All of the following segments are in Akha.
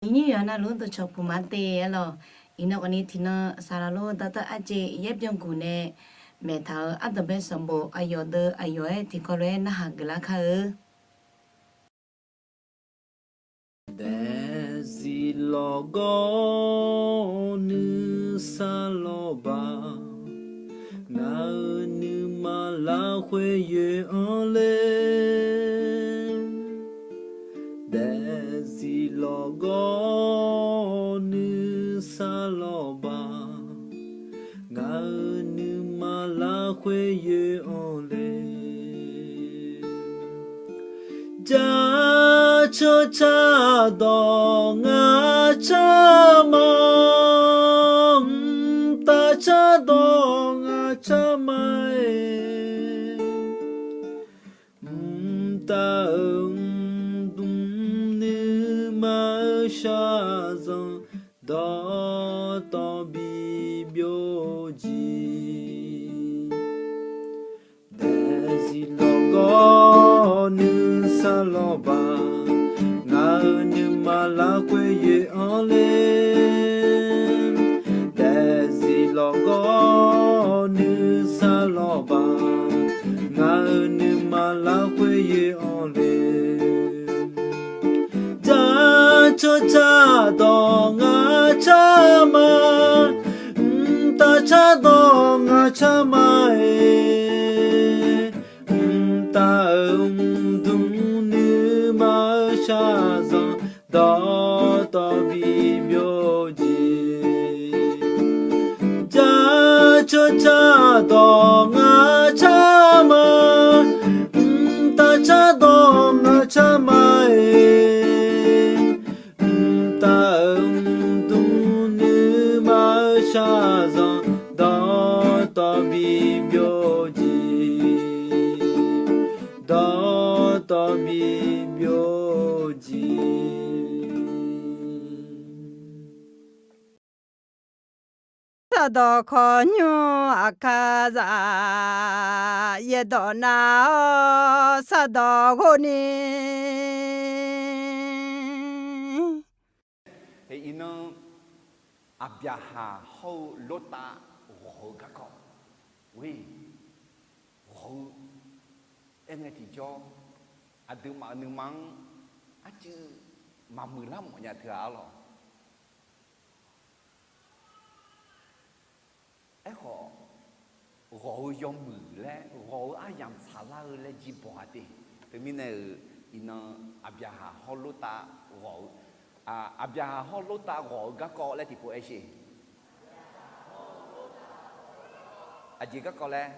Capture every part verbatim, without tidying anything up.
Iqnyir yawqha navluf-anr dawqcawq puq ma te-a lawq. Iqnan khawfni tiqnan saqlaq lor dawrtawv arjeq yaer byanguq nae maeqtaq-euq ardanqbae sanqbof aqyawf deuq aqyawf-aer tiqkawv lof-aer narhaq geuflar kar-eu. Daefzif lawqgawr nuisar lawqbaq, ngaq-euq nuima lafkhoer yoe-anr le. Daefzif lawqgawr nuisar lawqbaq, ngaq-euq nuima lafkhoer yoe-anr le. Jaceuq cardawq ngaq car ma, mqtav cardawq ngaq car ma-aer, mqtav-euq mqdmq nuima-eu shaqzanq dawqtawv bibyov jeq. Daefzif lawqgawr nuisar lawqbaq, ngaq-euq nuima lafkhoer yoe-anr le. Daefzif lawqgawr nuisar lawqbaq, ngaq-euq nuima lafkhoer yoe-anr le. Jaceuq cardawq ngaq car ma, mqtav cardawq ngaq car ma-aer, mqtav-euq mqdmq nuima-eu shaqzanq dawqtawv bibyov jeq. Jaceuq cardawq ngaq car ma, mqtav cardawq ngaq car ma-aer, mqtav-euq mqdmq nuima-eu shaqzanq dawqtawv bibyov jeq. Dawqtawv bibyov jeq. Sardawq kawqnymr aqkar zaf yaerdawq nar-awr sardawq ghov ni. Iqnan Aqbyaqhaq hawr-eu Lortav ghawq-eu garkawv, ghawq-eu aer ngae tiqjawr, aqduimaf-euq nuima-anr arcuiv maqmuiq lar mawf nya teu-aq arlawq. Aerkhawf, ghawq-eu yawmuiq laer ghawq-eu aryamq tsaqlar-eu laer jir baw-a te. Teumirnae-euq iqnan Aqbyaqhaq hawr Lortav ghawq-eu, Aqbyaqhaq hawr Lortav ghawq-eu garkawv laer tiqpov aer sher. Aqjeq garkawv laer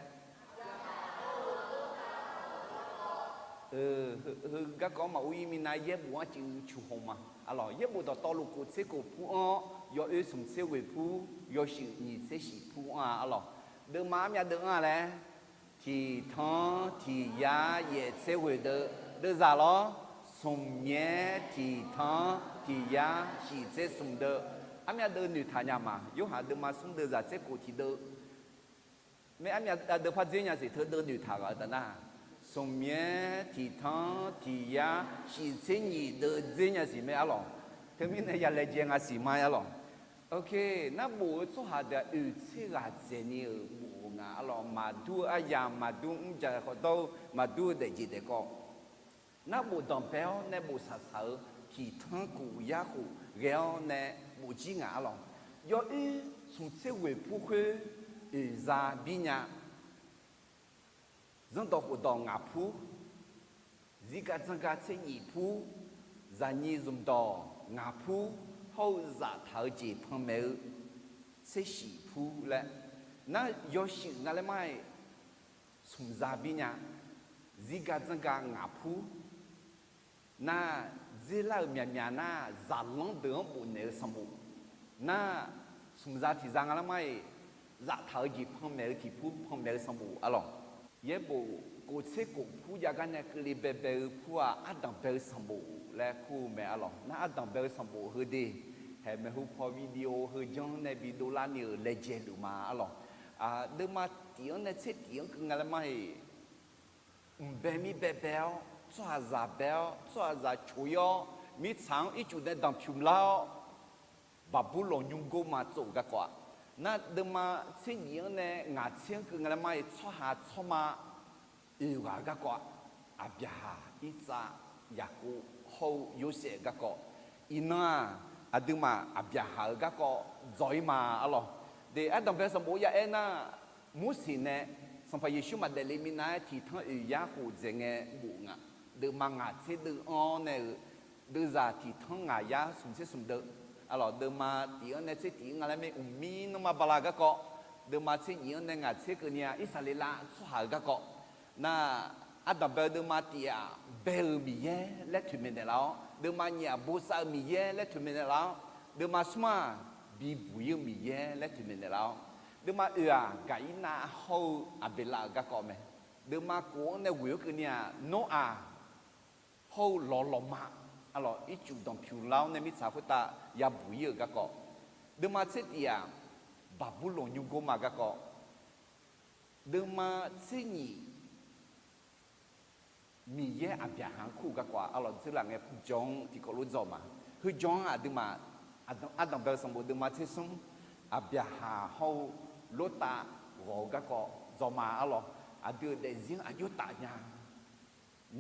heu garkawv-anr maqur-ir minav yaerbof-anr cuiv cuq haw ma arlawq. Yaerbof dawqtawvluf kof tser kof pur-anr, yawoer smq tser ghoeq pur, yawshuif nyiq tser shif pur-anr-a arlawq. Deuvma armyav deuv-anr-a laer, tiq tanr tiq yar yaef tser ghoeq deuv, deuvzaq lawr, smq nyaer tiq tanr tiq yar shif tser smq deuv, armyav deuv noeqtaq nya ma. Yorhaq deuvma smr deuvzaq tser kof tiq deuv. Mae armyav deuv par dzer nya siq, teudeuv noeqtaq ghaq-eu taf nar, smq nyaer tiq tanr tiq yar shif tser nyiq deuv dzer nya siq mae arlawq. Teumirnae ya laejae nga siq ma arlawq. Narbof-eu tsawrhaq deuq-aq oeq tser ghaq dzaeqni-euq bof-eu nga arlawq. Maqdur-eu aryamq, maqdur mrjaq khawf dawr-eu, maqdur-eu daefjeq daefkawv. Narbof danqbae-awr nae bof saqsaq-eu tiq tanr khof yar khof ghae-awr nae bof jir ngaq arlawq. Yawoer smq tser ghoeq pur khoer oeq za bir nya. Zanrdawq khofdawq ngaq pur, zirgaq dzanrgaq tser nyif pur, zaqnyiq zmqdawq ngaq pur, hawr-eu zaftaq-eu jeq panmaeq-eu tser shif pur laer, nar yawshuif nga laer mar-iq smq za bir nya. Zirgaq dzanrgaq ngaq pur, nar dzerlar-euq myaqmyaq nar zaqlanr deuq-anr bofnaeq-eu sanqbof, nar smq za tiq za nga laer mar-iq zaftaq-eu jeq panmaeq-eu tiq pur, panmaeq-eu sanqbof arlawq. Yaerbof kof tser kof pur jav gar nae keuvle baebae-eu pur-aq, ardanq bae-eu sanqbof laer kur-eu mae arlawq. Nar ardanq bae-eu sanqbof heudeuq haeq maeqhu paw video heu janr nae bi dovlar ni-euq laejae luf ma arlawq. Deuvma tif-anr nae tser tif-anr keuv nga laer mar-iq, mqbae mir baebae-awr, tsawrhaqzaq bae-awr, tsawrhaqzaq coq-ir-awr, mirtsaq-anr ircuf nae danqpyuq lar-awr, Baqburlawq nymrgor ma tsov-euq garkawv-aq, nar deuvma tser nyif-anr nae ngaq tser-anr keuv nga laer mar-iq tsawrhaq tsawrma oeq ghaq-eu garkawv-aq, Aqbyaqhaq, Irsaq, Yaqkov hawr-eu Yorsaev-euq garkawv, iqnan-aq, aqduimaf Aqbyaqhaq-euq garkawv dzaw-ir ma arlawq. De, ardanqbae sanqbof ya aer nar, Morseq nae Sanqpaq Yeqsur maqdaef le minav-aer tiq tanr oeq yar khof dzaeq ngae bof nga. Deuvma ngaq tser deuv-anr nae-euq deuvzaq tiq tanr ngaq yar smq tser smq deuv, arlawq, deuvma tiq-anr nae tser tiq-anr nga laer mae, mqmir nanrma bala-eu garkawv, deuvma tser nyif-anr nae ngaq tser keuvni-a Irsaqleqlav tsawrhaq-euq garkawv, nar, ardanqbae-eu deuvma tiq-aq, bae-euq Miqyaer laer toeqmaeq naeqlaf-awr, deuvma nyiq-aq, bosav-eu Miqyaer laer toeqmaeq naeqlaf-awr, deuvma smr-aq, bibuq-ir-eu Miqyaer laer toeqmaeq naeqlaf-awr, deuvma oeq-aq, Gaqirnav hawr-eu Aqbeqlav-euq garkawv mae. Deuvma kof-anr nae ghoeq-awr keuvni-aq, Noraq hawr-eu lawqlawqma, arlawq, ircuf danqpyuq lar-awr nae mirtsaq khoertav yabuq-ir-euq garkawv, deuvma tser tiq-aq, Baqburlawq nymrgor ma garkawv, deuvma tser nyif Miqyaer Aqbyaqhaq-anr kur-eu garkawv-aq, arlawq, dzeurlaf ngae jawr-anr tiqkawv lof dzaw ma. Heujawr-anr aqduimaf, ardanqbae-eu sanqbof deuvma tser smr, Aqbyaqhaq hawr-eu Lortav ghawq-eu garkawv dzaw ma arlawq. Aqdui-euq daefzir-anr aqjox taf nya.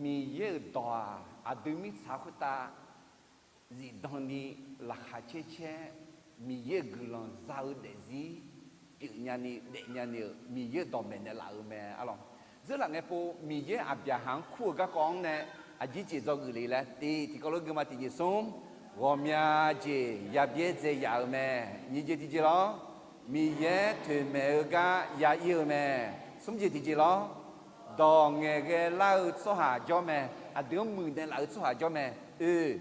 Miqyaer-euq dawq-aq, aqdui mirtsaq khoertav zifdan ni laqkhaq caer caer, Miqyaer-euq guiqlanq za-eu daefzir pyeuf nyani daef nyani-euq Miqyaer-euq dawqmaeq naeqlaf-euq mae arlawq. Dzeurlaf ngae pov Miqyaer Aqbyaqhaq-anr kur-eu garkawv-anr nae aqjir jeq dzawgeuf le laer, tiq tiqkawv lof gui ma. Tiq jeq smr, ghawqmya jeq yabyaer dzae yaf-euq mae. Nyiq jeq tiq jeq lawr, Miqyaer toeqmaeq-eu gar ya ir-eu mae. Smr jeq tiq jeq lawr, dawq ngaeqghae lar-eu tsawrhaq jawr mae. Aqdui-anr muiqdzaeq laf-eu tsawrhaq jawr mae. Oe,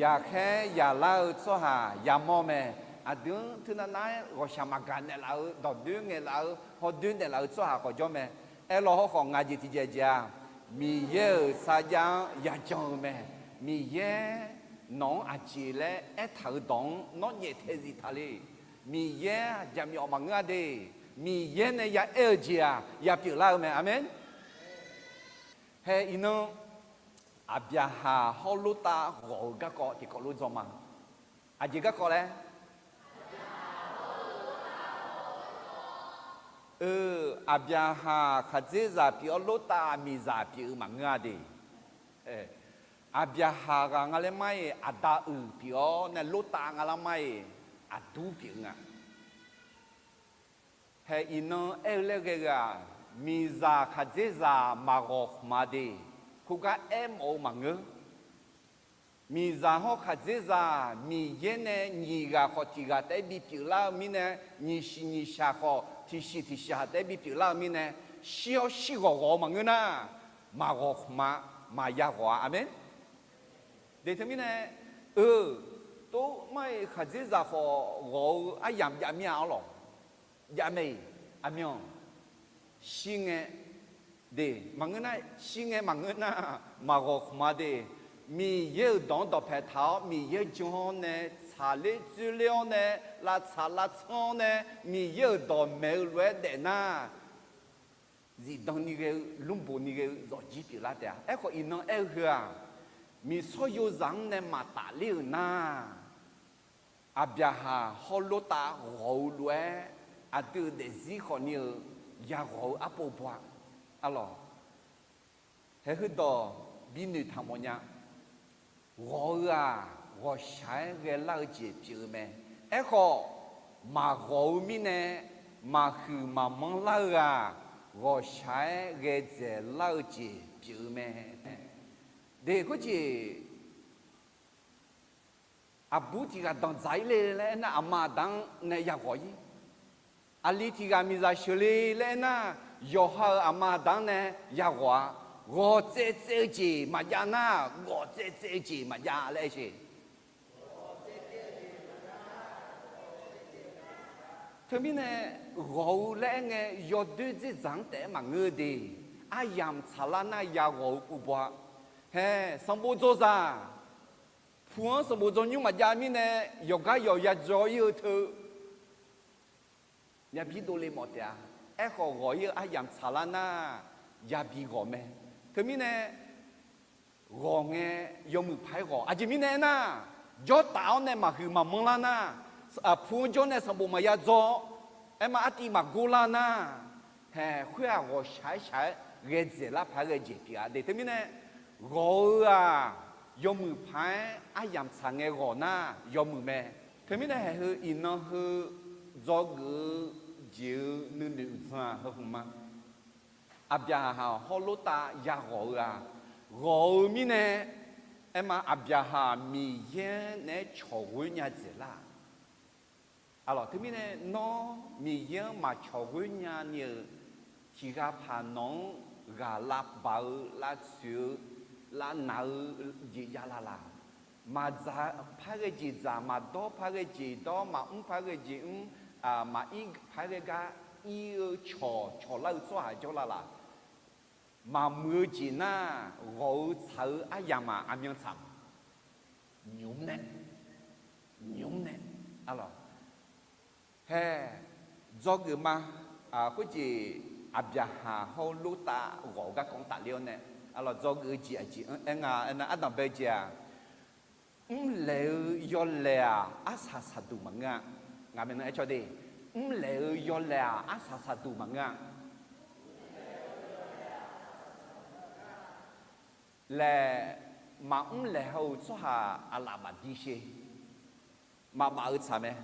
yaqkhaer yaqlar-eu tsawrhaq yamawr mae. Aqdui-anr teunav nav-aer ghawqshaq maqgaq naeqlaf-eu, dawqdoer ngaeqlaf-eu, hawdoer naeqlaf-eu tsawrhaq khawf jawr mae. Aerlawr hawrkhawf, ngaq jeq tiq jeq jeq-aq, Miqyaer-euq sarjax-anr yajan-eu mae. Miqyaer nawq-anr aqjeq laer aertaq-euq dawq-anr nawr nyaeftaeq zif taq le. Miqyaer-aq jaqmyawf maqngeur-a de. Miqyaer nae ya aer-eu jeq-aq ya pyeuflar-eu mae. Aqmeq. Hae iqnan, Aqbyaqhaq hawr Lortav ghawq-eu garkawv tiqkawv lof dzaw ma. Aqjeq garkawv laer? Eu, Aqbyaqhaq khaqdzerzaq pyeuf-awr Lortav miqzaq pyeuf-eu maqngeur-a de. Aqbyaqhaq ghaq nga laer mar-iq aqda uiq pyeuf-awr nae Lortav nga laer mar-iq aqdur pyeuf-eu nga. Hae iqnan aer-eu laer ghae-eu-aq, miqzaq khaqdzerzaq maqghawq khmq-a de. Khoergar aermawf-eu maqngeur. Miqzaq hawr khaqdzerzaq Miqyaer nae nyiq ghaq khawf tiq ghaq taef-aer bipyeuf lar-eu mirnae, nyiq shiq nyiq shaq khawf tiq shiq tiq shaq taef-aer bipyeuf lar-eu mirnae, shir-awr shir ghawq ghawq-eu maqngeur nar, maqghawq khmq-a, maqya ghawq-a. Aqmeq. De teumirnae, eu, tov mar-iq khaqdzerzaq khawf ghawq-eu aryamq jav mir-a arlawq. Jav mae-iq, aqmyanq, shir ngae, de, maqngeur nar, shir ngae maqngeur nar, maqghawq khmq-a de. Miqyaer-euq dawq-anr dawqpae taq-awr, Miqyaer jan-awr nae, tsaqler dzoerler-awr nae, lavtsaq lavtsanr-awr nae, Miqyaer-euq dawqmaeq-eu lof-aer daef nar, zifdan ni ghae-eu, lmrboq ni ghae-eu zawqjir pyeuflar taef-a. Aerkhawf, iqnan aer-eu heu-aq, miqsawr yozaq-anr nae maqtafler-euq nar, Aqbyaqhaq hawr Lortav ghawq-eu lof-aer, aqdui-euq daefzir khawfni-eu yaghawq-eu arpov baw-a. Arlawq, hae heudawq binoeq taq mawfnya. Ghawq-eu-aq, ghawqshaq-aer ghaelar-eu jeq pyeuf-eu mae. Aerkhawf, maqghawq-eu mirnae maqhuiq maqmanr lar-eu-aq, ghawqshaq-aer ghae dzaeqlar-eu jeq pyeuf-eu mae. De khoerjeq, aqbur tiq ghaq danqdzaq-ir le laer aernar, aqma aqda-anr nae yaghawq-ir. Aqli tiq ghaq miqzaq sheuqle laer aernar, yawqha-euq aqma aqda-anr nae yaghawq-a. Ghawq tsaev tsaev-eu jeq maqjav nar, ghawq tsaev tsaev-eu jeq maqjav laer aer sheq. Teumirnae, ghawq-eu laer aer ngae, yawdoer dzerdzaq-anr taef-aer maqngeur de. Aryamq tsaqlar nar yaghawq-eu pov baw-a. Hae, sanqbof dzawzaq, pu-anr sanqbof dzawnymr maqjav mirnae, yawqgar yawq yadzaw-ir-eu teu yabi dovle mawf taef-a. Aerkhawf, ghawq-ir-eu aryamq tsaqlar nar, yabi ghawq mae. Teumirnae, ghawq ngae, yawmuiq paq-aer ghawq. Aqjeq mirnae aernar, jawrtaf-awr nae maqhuiq maqmanr lar nar, pu-anr jawr nae sanqbof maqya dzaw, aerma artiv maqgor lar nar, haeq khoer-aq ghawqshaq-aer shaq-aer ghae dzaeq lar paq-aer ghae jeq pyeuf-a de. Teumirnae, ghawq-eu-aq, yawmuiq paq-aer aryamq tsaq ngae ghawq nar yawmuiq mae. Teumirnae haeq heu iqnan heu dzawgeuf-eu jeq-eu nuinoeq uqdzan-aq heu hmq ma. Aqbyaqhaq hawr Lortav ya ghawq-eu-aq, ghawq-eu mirnae, aerma Aqbyaqhaq Miqyaer naeq-aer cawq ghoer nya dzaeq lar-aq. Aqlawq teumirnae nawr Miqyaer-anr maqcawq ghoer nya ni-euq tiqghaq paq nawq-anr ghaq lavbaq-eu lavtsoeq-eu lavnaq-eu jeq jav la laq? Maqdzaq par ghae jeq dzaq, maqdawr par ghae jeq dawr, maqmr par ghae jeq mr, maqir par ghae gar ir-eu cawq cawq lar-eu tsawrhaq jawr la laq? Maqmuiq-eu jeq nar, ghawq-eu tsaq-eu aryamq-aq aqmyantsaq nymq-mr nae, nymq-mr nae, aqlawq, hae, dzawgeuf ma. Khoerjeq Aqbyaqhaq hawr-eu Lortav ghawq-eu garkawv-anr tafler-awr nae, aqlawq, dzawgeuf-eu jeq aqjeq aer nga aernar, ardanq bae-eu jeq-aq, mrlaeq-eu yawlaeq-aq arsaq saqduq maqngeur-a. Ngaq maeqnan aer caw de, mrlaeq-eu yawlaeq-aq arsaq saqduq maqngeur-a laer, maqmr laeq haw-euq tsawrhaq aqlaf maqdi sher. Maqbaf-eu tsaq mae.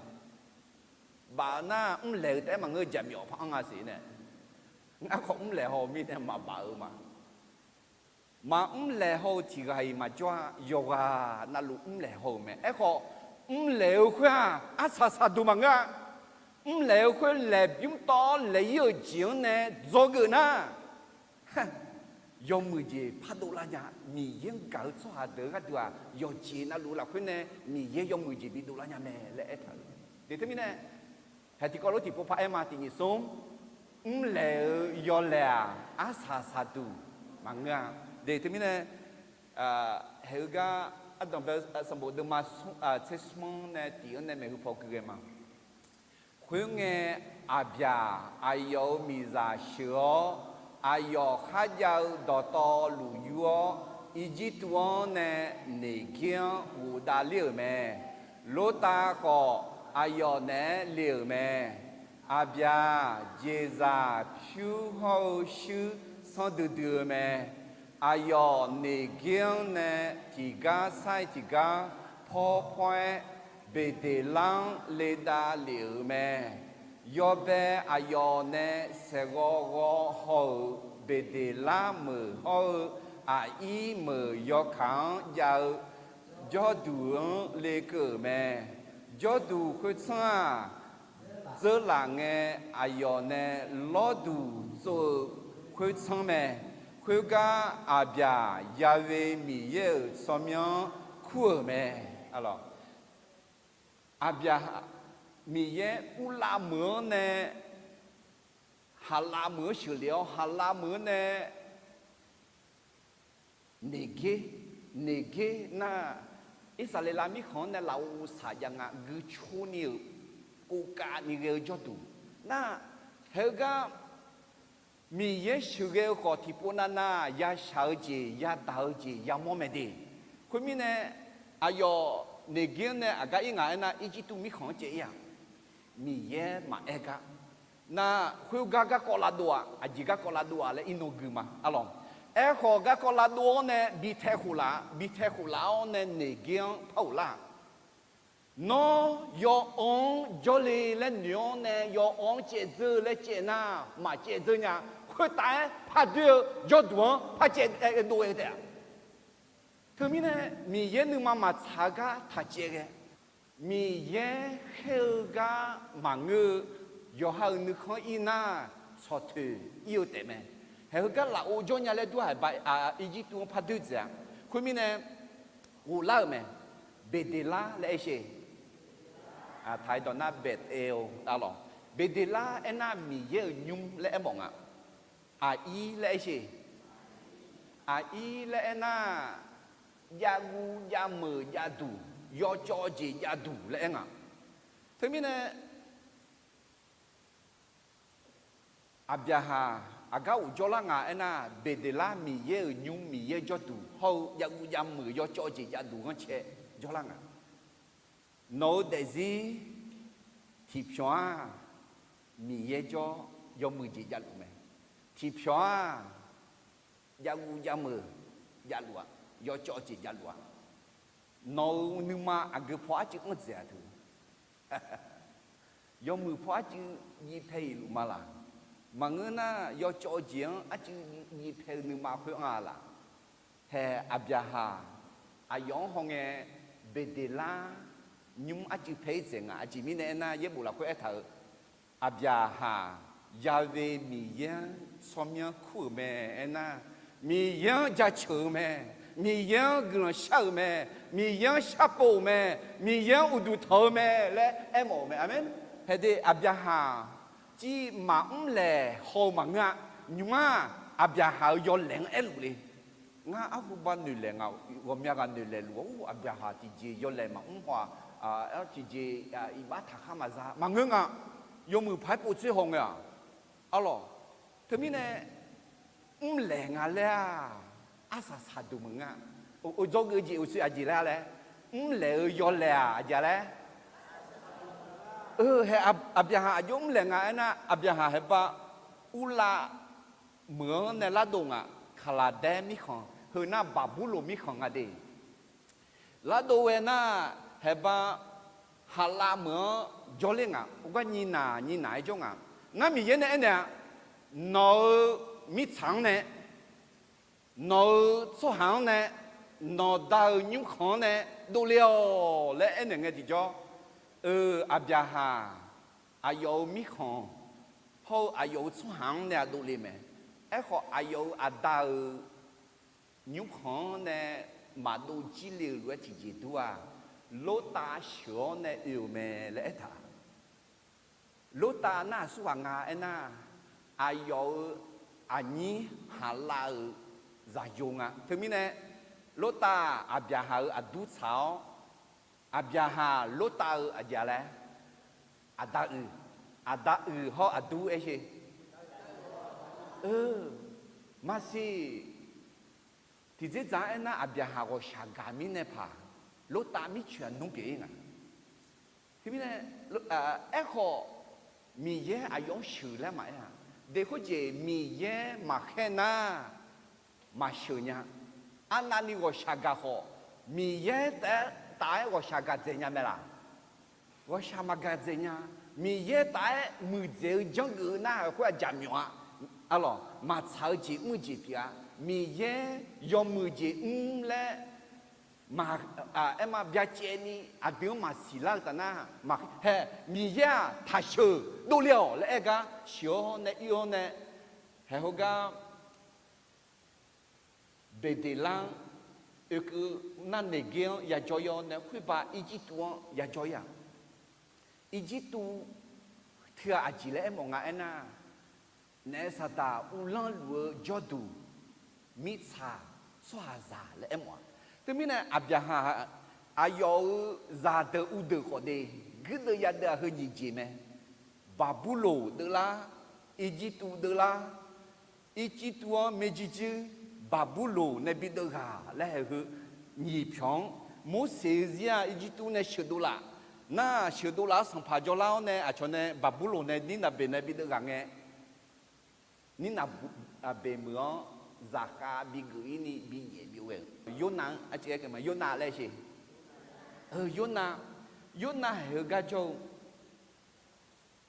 Baf nar mrlaeq-eu taef-aer maqngeur, jaqmyawf par-anr nga siq nae. Ngar khawf mrlaeq haw-eu mirnae maqbaf-eu ma. Maqmr laeq haw-eu tiq ghaq-iq maqjawr-a. Yawqghaq navluf mrlaeq haw-euq mae. Aerkhawf, mrlaeq-eu khoer-aq arsaq saqduq maqngeur-a. Mrlaeq-eu khoer laeqbymr tawv-awr laeq-ir-euq jeq-anr nae dzawgeuf nar, yawmuiq jeq pardov lar nya. Miqyaer-anr gaq-eu tsawrhaq deuq-eu gharduq-aq, yawqjeq navluf lafkhoer nae Miqyaer yawmuiq jeq bidov lar nya mae laer aertaq-euq. De teumirnae, hae tiqkawv lof tiqpov par-aer ma. Tiq nyiq smr, mrlaeq-eu yawlaeq-aq arsaq saqduq maqngeur-a. De teumirnae, haeq-eu gar ardanq bae sanqbof deuvma tser smr-anr nae tiq-anr nae maeqhu paw gui ghae ma. Khoerngae, Aqbyaq aqyawf-euq miqzaq sheuq-awr, aqyawf kharjav-eu dawqtawvluf yur-awr, Irjirtuv-anr nae Neqgir-anr ghofdav ler-euq mae. Lortav khawf, aqyawf naeq-aer le-euq mae. Aqbyaq jeqzaq pyur hawr-eu shuir sanr duidui-eu mae. Aqyawf Neqgir-anr nae tiqgar sar-iq tiqgar pawr pawr-aer, Beqdeqlar-anr ledav lef-euq mae. Yawbae aqyawf nae saeqghawv ghawv haw-euq Beqdeqlar meuq hawr-eu, aqir meuq yawkaq-anr jav-eu jawrduq-anr lekeuv-euq mae. Jawrduq khoertsanr-aq, dzeurlaf ngae, aqyawf nae lawrduq tsov-eu khoertsanr mae. Khoergar Aqbyaq Ya'we Miqyaer-euq tsawrmyanr kur-euq mae. Aqlawq, Aqbyaq Miqyaer uvlav meuq-anr nae, haqlav meuq-anr sheuqlef-awr, haqlav meuq-anr nae Neqgir, Neqgir nar, Irsaqleqlav mirkhanq-anr nae lafov saq jav nga. Guicor ni-euq, kovkav ni ghae-eu jawrduq nar, haeq-eu gar Miqyaer sheuqghae-eu khawf, tiqpov navnav yashaq-eu jeq, yadaq-eu jeq yamawr mae de. Khoermirnae, aqyawf Neqgir-anr nae aqgar ir ngaq aernar, Irjirtuv mirkhanq-anr caev ir-aq, Miqyaer maqaer gar. Nar, khoergar garkawv lavdov-aq, aqjeq garkawv lavdov-aq laer irnan gui ma. Aqlawq, aerkhawf garkawv lavdov-awr nae bi tae khof laf, bi tae khof laf-awr nae Neqgir-anr par ghof lar. Nawr yawawv-anr jawrle laer noeq-awr nae, yawawv-anr caev dzeur laer caev nar, maqcaev dzeur nya. Khoertav-aer pardoer-eu jawrduq-anr par caev dov-aer taef-a. Teumirnae, Miqyaer nuima maqtsaq-eu gar taq caev ghae, Miqyaer khaer-eu gar maqngeur-eu, yawqha-euq nuikhanr ir nar, tsawqtoeq ir-eu taef mae. Haeq heugar lafov jawr nya laer dur-aq, Irjirtuv-anr pardoer dzaeq-a. Khoermirnae, ghoflar-euq mae. Beqdeqlar laer aer sher. Taq-aer dawq nar Betael-a lawq. Beqdeqlar aernar, Miqyaer-euq nymr laer aermawf nga. Aqir laer aer sher. Aqir laer aernar, javguv javmeuq javduq, yawcawv jeq javduq laer aer nga. Teumirnae, Aqbyaqhaq Aqgar uq jawrlar nga aernar, Beqdeqlar Miqyaer-euq nymr Miqyaer jawrduq hawr-eu jav guv jav meuq yawcawv jeq javduq ghanrcae jawrlar nga. Nawq-eu daefzir tiqpyawq-aq, Miqyaer jawr yawmuiq jeq javluf mae. Tiqpyawq-aq, jav guv jav meuq javluf-aq, yawcawv jeq javluf-aq, nawq-euq nuima aqgeu paw arcuiv anr dzaeq-a teu. Yawmuiq paw arcuiv jiv pae-iq luf ma laq? Maqngeur nar, yawcawv jeq-anr arcuiv jiv pae-eu nuima khoer anr-a laq? Hae, Aqbyaqhaq aqyawf-anr hawngae Beqdeqlar nymr arcuiv pae-ir dzaeq nga. Aqjeq mirnae aernar, yaerbof lafkhoer aertaq-euq, Aqbyaqhaq Ya'we Miqyaer-anr tsawrmyanr kur-euq mae. Aernar, Miqyaer-anr jaceuq-eu mae, Miqyaer-anr guiqlanq shar-euq mae, Miqyaer-anr sharpov-euq mae, Miqyaer-anr uqduq tanq-eu mae laer aermawf-euq mae. Aqmeq. Haede, Aqbyaqhaq civ maqmr laeq haw-eu maqngeur-a. Nymr-aq, Aqbyaqhaq-euq yawlaeq-anr aerluf le. Ngar arhuba noeqlaeq nga, ghawqmya ghaq noeqlaeq luf-awr, Aqbyaqhaq tiqjeq yawlaeq maqmr haw-aq, tiqjeq iqbax taqkhar maqza maqngeur nga. Yawmuiq paq-aer povtser haw ngae-aq, arlawq. Teumirnae, mrlaeq nga laer-aq, arsaq saqduq maqngeur-a. Dzawgeuf jeq uqshoe aqjeq laer laer, mrlaeq-eu yawlaeq-aq aqjeq laer. Eu, hae, Aqbyaqhaq aqjox mrlaeq nga aernar, Aqbyaqhaq haeqba Urlav meuq-anr nae lardov ngaq. Kaqlaqdaer mirkhanq, heu nar Baqburloq mirkhanq nga de. Lardov ghae nar, haeqba Haqlav meuq-anr jawrler ngaq. Khoergar nyiq naq nyiq naq-aer jawr ngaq. Ngar Miqyaer nae aernaeq-a, nawq-euq mirtsaq-anr nae, nawq-euq tsawrhaq-anr nae, nawqda-euq nymrkhanq-anr nae dovle-awq laer aernaeq ngae tiqjawr, eu, Aqbyaqhaq aqyawf-euq mirkhanq hawr-eu aqyawf-euq tsawrhaq-anr nae ardovle mae. Aerkhawf, aqyawf-euq aqda-euq nymrkhanq-anr nae maqdov jir le-euq lof-aer tiqjeq dur-aq, Lortav sheuq-awr nae oe-euq mae laer aertaq. Lortav nar aqsurghaq nga aernar, aqyawf-euq aqnyir Haqlav-euq zaqyo nga. Teumirnae, Lortav Aqbyaqhaq-euq aqdur tsaq-awr, Aqbyaqhaq Lortav-eu aqjeq laer, aqda uiq, aqda uiq hawr aqdur aer sher. Eu, maqsiq. Tiqdzerdzaq-anr aernar, Aqbyaqhaq ghawqshaq gaq mirnae paq, Lortav mircoeq aqnmr pyeuf-ir nga. Teumirnae, aerkhawf, Miqyaer aqyawf-anr sheuq laer maqaer-a. Deq khoerjeq Miqyaer maqkhaer nar, maqsheuq nya. Arnavni ghawqshaq gaq khawf, Miqyaer taef-aer taf-aer ghawqshaq gaq dzaeq nya mae laq? Ghawqshaq maqgaq dzaeq nya. Miqyaer taf-aer muiqdzaeq-eu janrgeuf-eu nar, khoer aqjaq myawf-a. Arlawq, maqtsaq-eu jeq mr-eu jeq pyeuf-a. Miqyaer yawmuiq jeq mr laer, maq, aer ma byacaevni aqdui-anr maqsiq lar-eu taf nar, maqhae, Miqyaer-aq taqsheuq dovle-awq laer aer gar sheuq-awr nae ir-awr nae, haeq heugar Beqdeqlar-anr oekeuv nar, Neqgaer-anr yajawr-ir-awr nae khoerba Irjirtuv-anr yajawr-ir-aq. Irjirtuv teughaq aqjeq laer aermawf nga aernar, naef Saqdaq uvlanr luf-eu jawrduq, mirtsaq tsawrhaqzaq laer aermawf-a. Teumirnae Aqbyaqhaq aqyawf-euq zaqdeuq uvdeuq khawf de, guirdeuv yadeuv-aq heu nyiq jeq mae. Baqburloq deuvlar, Irjirtuv deuvlar, Irjirtuv-anr maerjuir juir, Baqburloq nae bideuv ghaq laer haeq heu nyiq pyawq-anr, Morseq-eu zir-aq Irjirtuv nae sheuqdov laf. Nar sheuqdov laf-awr sanqpaq jawrlar-awr nae aqcawq nae Baqburloq nae Nirnaqbeq nae bideuv ghaq ngae, Nirnaqbeq meuq-anr zaqkhav bigeuf-ir ni biyaef byov ghae-euq Yornav-anr arciv aer keuv ma. Yornav laer sher. Yornav, Yornav haeq heugar jawr-eu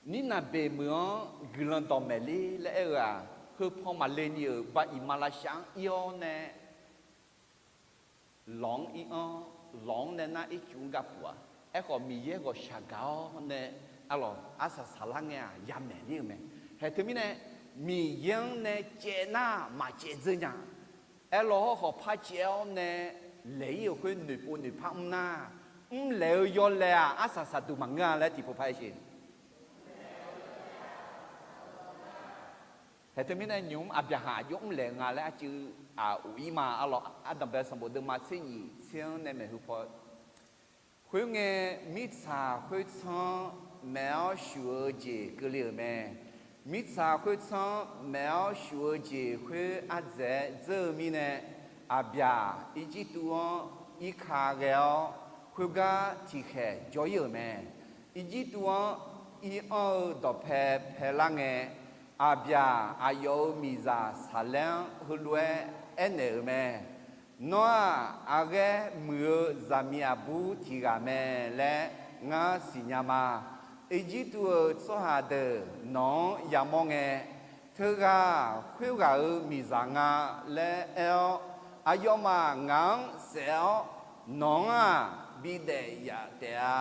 Nirnaqbeq meuq-anr guiqlanq dawqmaeq ler laer aer-eu-aq, heupaw maqle ni-euq ba iqmalavshav-anr ir-awr nae, lawq-anr ir-anr, lawq-anr nae nar ircuf-anr gar puq-a. Aerkhawf Miqyaer ghawqshaq gaq-awr nae, arlawq arsaq saqlar ngae-aq yamaeq ler-eu mae. Haeq teumirnae, Miqyaer-anr nae caev nar maqcaev dzeur nya. Aerlawq hawrkhawf par caev-awr nae laeq-ir-euq khoer noeqpov noeqpar mr nar, mrlaeq-eu yawlaeq-aq arsaq saqduq maqngeur-a laer tiqpov par-aer sher. Haeq teumirnae nymq-mr Aqbyaqhaq aqjox mrlaeq nga laer arcuiv aq of-ir ma. Arlawq ardanqbae sanqbof deuvma tser nyiq tser-anr nae maeqhu paw. Khoerngae, mirtsaq khoertsanr-anr maeq-awr shuf-eu jeq keuvle-euq mae. Mirtsaq khoertsanr maef-awr shuf-eu jeq khoer ardzaeq-aer dzeur-eu mirnae, Aqbyaq Irjirtuv-anr irka ghae-awr, khoergar tiqkhaeq jawr-ir-euq mae. Irjirtuv-anr ir anr-eu dawqpae paelar ngae, Aqbyaq aqyawf-euq miqzaq Saqlaer-anr heulof-aer aernaeq-euq mae. Nawr-aq, aqghaer muiq-eu zaqmiq aqbur tiq ghaq mae laer ngar siqnya ma. Irjirtuv-euq tsawrhaq deuq nawq-anr yamawr ngae, teughaq khoerghaq-euq miqzaq nga laer aer-awr, aqyawfmaf ngaq-anr saef-awr, nawq-anr-aq bidaef yaf taef-a.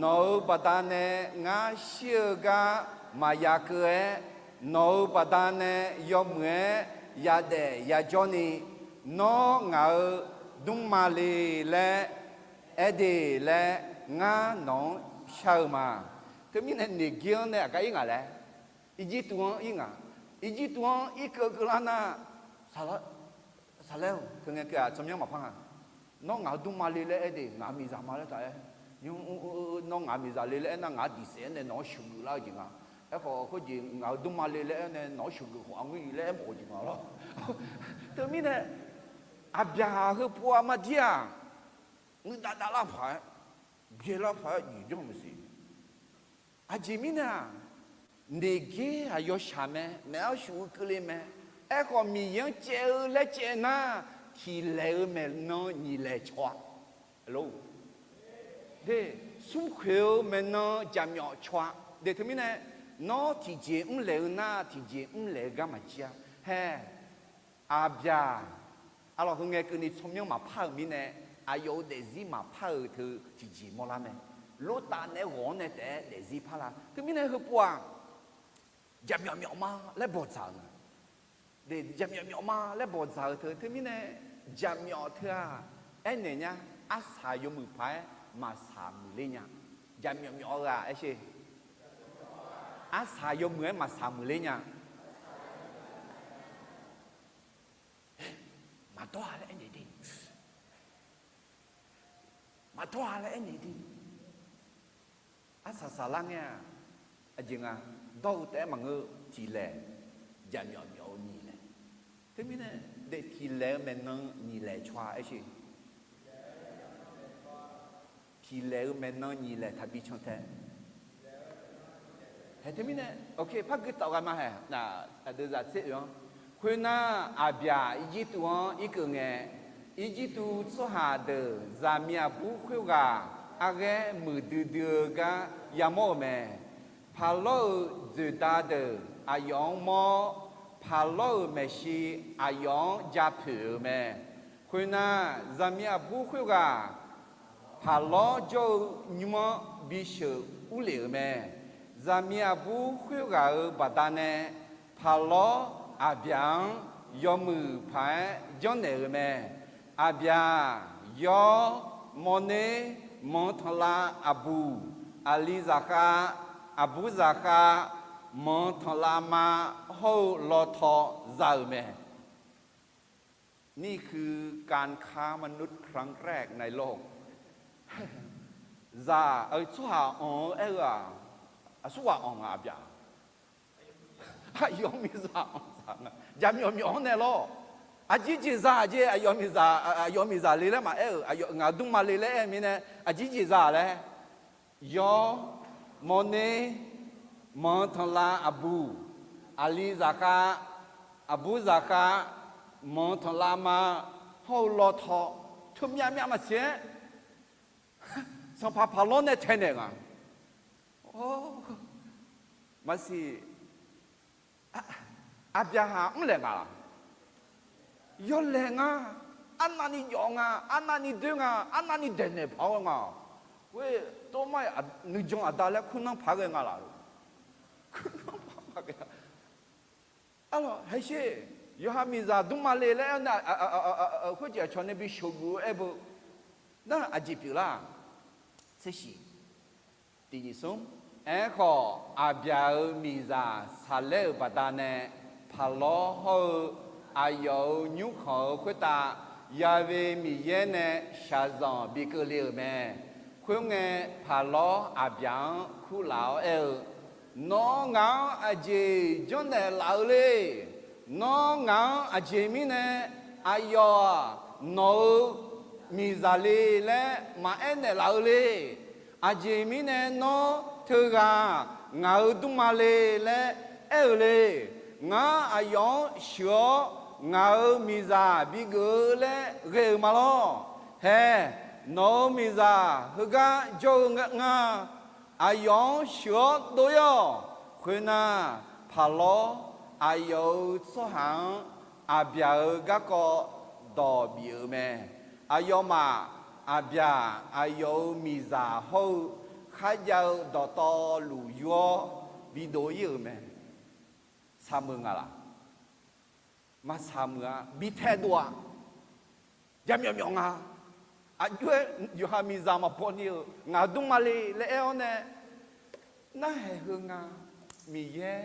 Nawq-euq baqdanae ngar shir-eu gar maqya keuv-aer, nawq-euq baqdanae yawmuiq-aer yadaef yajawrni, nawr ngaq-euq dmrma le laer aer de laer ngar nawq-anr shar-eu ma. Teumirnae Neqgir-anr nae aqgar ir ngaq laer, Irjirtuv-anr ir ngaq. Irjirtuv-anr irkeuv keuvlar nar, Saqlaer-or, teu ngae keuv-aq tsawrmyanr maqpar nga. Nawr ngaq-euq dmrma le laer aer de, ngaq-euq miqzaq ma laer taq aer. Nawr ngaq-euq miqzaq le laer aernar, ngaq-anr diqsaef-aer nae nawq-anr sheuqgeuf lar-eu jeq nga. Aerkhawf khoerjeq ngaq-euq dmrma le laer aer nae nawq-anr sheuqgeuf khawf arngeur-i laer aer mawf-eu jeq nga lawr. Teumirnae, Aqbyaqhaq heupov-aq mardir-aq, muiqdav davlar paq-aer, byaelar paq-aer jeq janr maqsiq. Aqjeq mirnae-aq, Neqgir-aq yawshaq mae, maef-awr shuf-eu keuvle mae. Aerkhawf Miqyaer-anr caev-eu laer caev nar, tiqlaeq-eu maeqnan nyiq laeq caw-a. Smrkhoeq-eu maeqnan jaqmyawf caw-a. De teumirnae, nawr tiqjeq mrlaeq-eu nar, tiqjeq mrlaeq-eu gar maqjir-a. Hae, Aqbyaq, arlawq heu ngae keuvni tsawrmyanr maqpar-euq mirnae, aqyawf-euq daefzir maqpar-euq teu tiqjeq mawrlar mae. Lortav naeq-aer ghawq-anr nae taef-aer daefzir parlar. Teumirnae heupov-aq, jaqmyawf myawf ma laer bawqdzaq-euq nga. De, jaqmyawf myawf ma laer bawqdzaq-euq teu, teumirnae jaqmyawf teu-aq, aernaeq nya, arsaq yawmuiq paq-aer maqsaq muiqler nya. Jaqmyawf myawf-eu ghaq aer sher. Arsaq yawmuiq-aer maqsaq muiqler nya. Maqdawr-a laer aernaeq de. Maqdawr-a laer aernaeq de. Arsaq saqlar ngae-aq, aqjeq nga, dawr-eu taef-aer maqngeur, tiqlaeq, jaqmyawf myawf-eu nyiq laeq. Teumirnae, daef tiqlaeq-eu maeqnan nyiq laeq caw-a aer sher. Tiqlaeq-eu maeqnan nyiq laeq taqbi can tae. Hae teumirnae, ok, par gui tawf ghae ma hae, aqdui zaq tser oe-anr. Khoernar, Aqbyaq Irjirtuv-anr irkeuv ngae, Irjirtuv tsawrhaq deuq zaqmiq aqbur khoerghaq arghaer muiqdui dui-eu gar yamawr-euq mae. Paqlawr-euq dzoeqda deuq aqyawf-anr mawr-awr, Paqlawr-euq maeqshi aqyawf-anr ja poeq-euq mae. Khoernar, zaqmiq aqbur khoerghaq Paqlawr jawr-eu nymr-anr bisheuq urlef-euq mae. Zaqmiq aqbur khoerghaq-euq baqdanae Paqlawr Aqbyaq-anr yawmuiq paq-aer janrnaeq-euq mae. Aqbyaq, yawr, mawrner, manq tanqlav aqbuq, aqli zaqkhav, aqbur zaqkhav, manq tanqlav ma hawr-eu lawtaw za-euq mae. นี่คือการค้ามนุษย์ครั้งแรกในโลก Zaq-euq tsawrhaq anq-eu aer-eu-aq, aqsurghaq anq nga Aqbyaq. Aqyawf miqzaq anq zaq nga. Jaqmyawf myawf-anr nae lawr. Aqjeq jeq za jeq, aqyawf miqzaq, aqyawf miqzaq le laer maqaer-euq, ngaq dmrma le laer aer-eu mirnae, aqjeq jeq za laer. Yawr, mawrner, manq tanqlav aqbuq, aqli zaqkhav, aqbur zaqkhav, manq tanqlav ma, hawr-eu lawtaw, teumyav myav maqsiq-aer, sanqpaq Paqlawr nae taenaeq nga. Maqsiq, Aqbyaqhaq mrlaeq nga laq? Yawlaeq nga. Arnavni jawf nga, arnavni doer nga, arnavni daeqnaeq paq-awr nga. Khoer, tov mar-iq nuijan aqda laer kurnan paq-aer ghae nga laq? Kurnan paq-aer ghae. Arlawq, haesher, yawqha miqzaq dmrma le laer aer-awr nae, khoerjeq aqcawq nae bi sheuqguf-eu aer beu. Nar aqjeq pyeuflar? Tsershiq, tiq nyiq smr. Aerkhawf, Aqbyaq-euq miqzaq Saqlaer-euq baqdanae, Paqlawr hawr-eu aqyawf-euq nymrkhanq-euq khoertav, Ya'we Miqyaer nae shaqzanq bi keuvle-euq mae. Khoerngae, Paqlawr Aqbyaq-anr kurlaf-awr aer-eu, Nawr ngaq-anr aqjeq janrnaeq laf-eu le. Nawr ngaq-anr aqjeq mirnae aqyawf-aq nawq-euq miqzaq le laer maqaer naeqlaf-eu le. Aqjeq mirnae nawr teughaq ngaq-euq dmrma le laer aer-eu le. Ngar aqyawf-anr sheuq-awr ngaq-euq miqzaq bigeuf-eu laer ghae-eu ma lawr. Hae, nawq-euq miqzaq heugar jawr-eu nga. Aqyawf-anr sheuq-awr dov-ir-awq. Khoernar, Paqlawr aqyawf-euq tsawrhaq-anr Aqbyaq-euq garkawv dawq bif-euq mae. Aqyawfmaf Aqbyaq aqyawf-euq miqzaq hawr-eu kharjav-eu dawqtawvluf yur-awr bidov-ir-euq mae. Saqmeuq nga laq? Maqsaq meuq-a. Bi taedov-aq, jaqmyawf myawf nga. Aqjox-aer yawqha miqzaq maqbaw ni-euq ngaq dmrma le laer aer-awr nae, narhaq heu nga. Miqyaer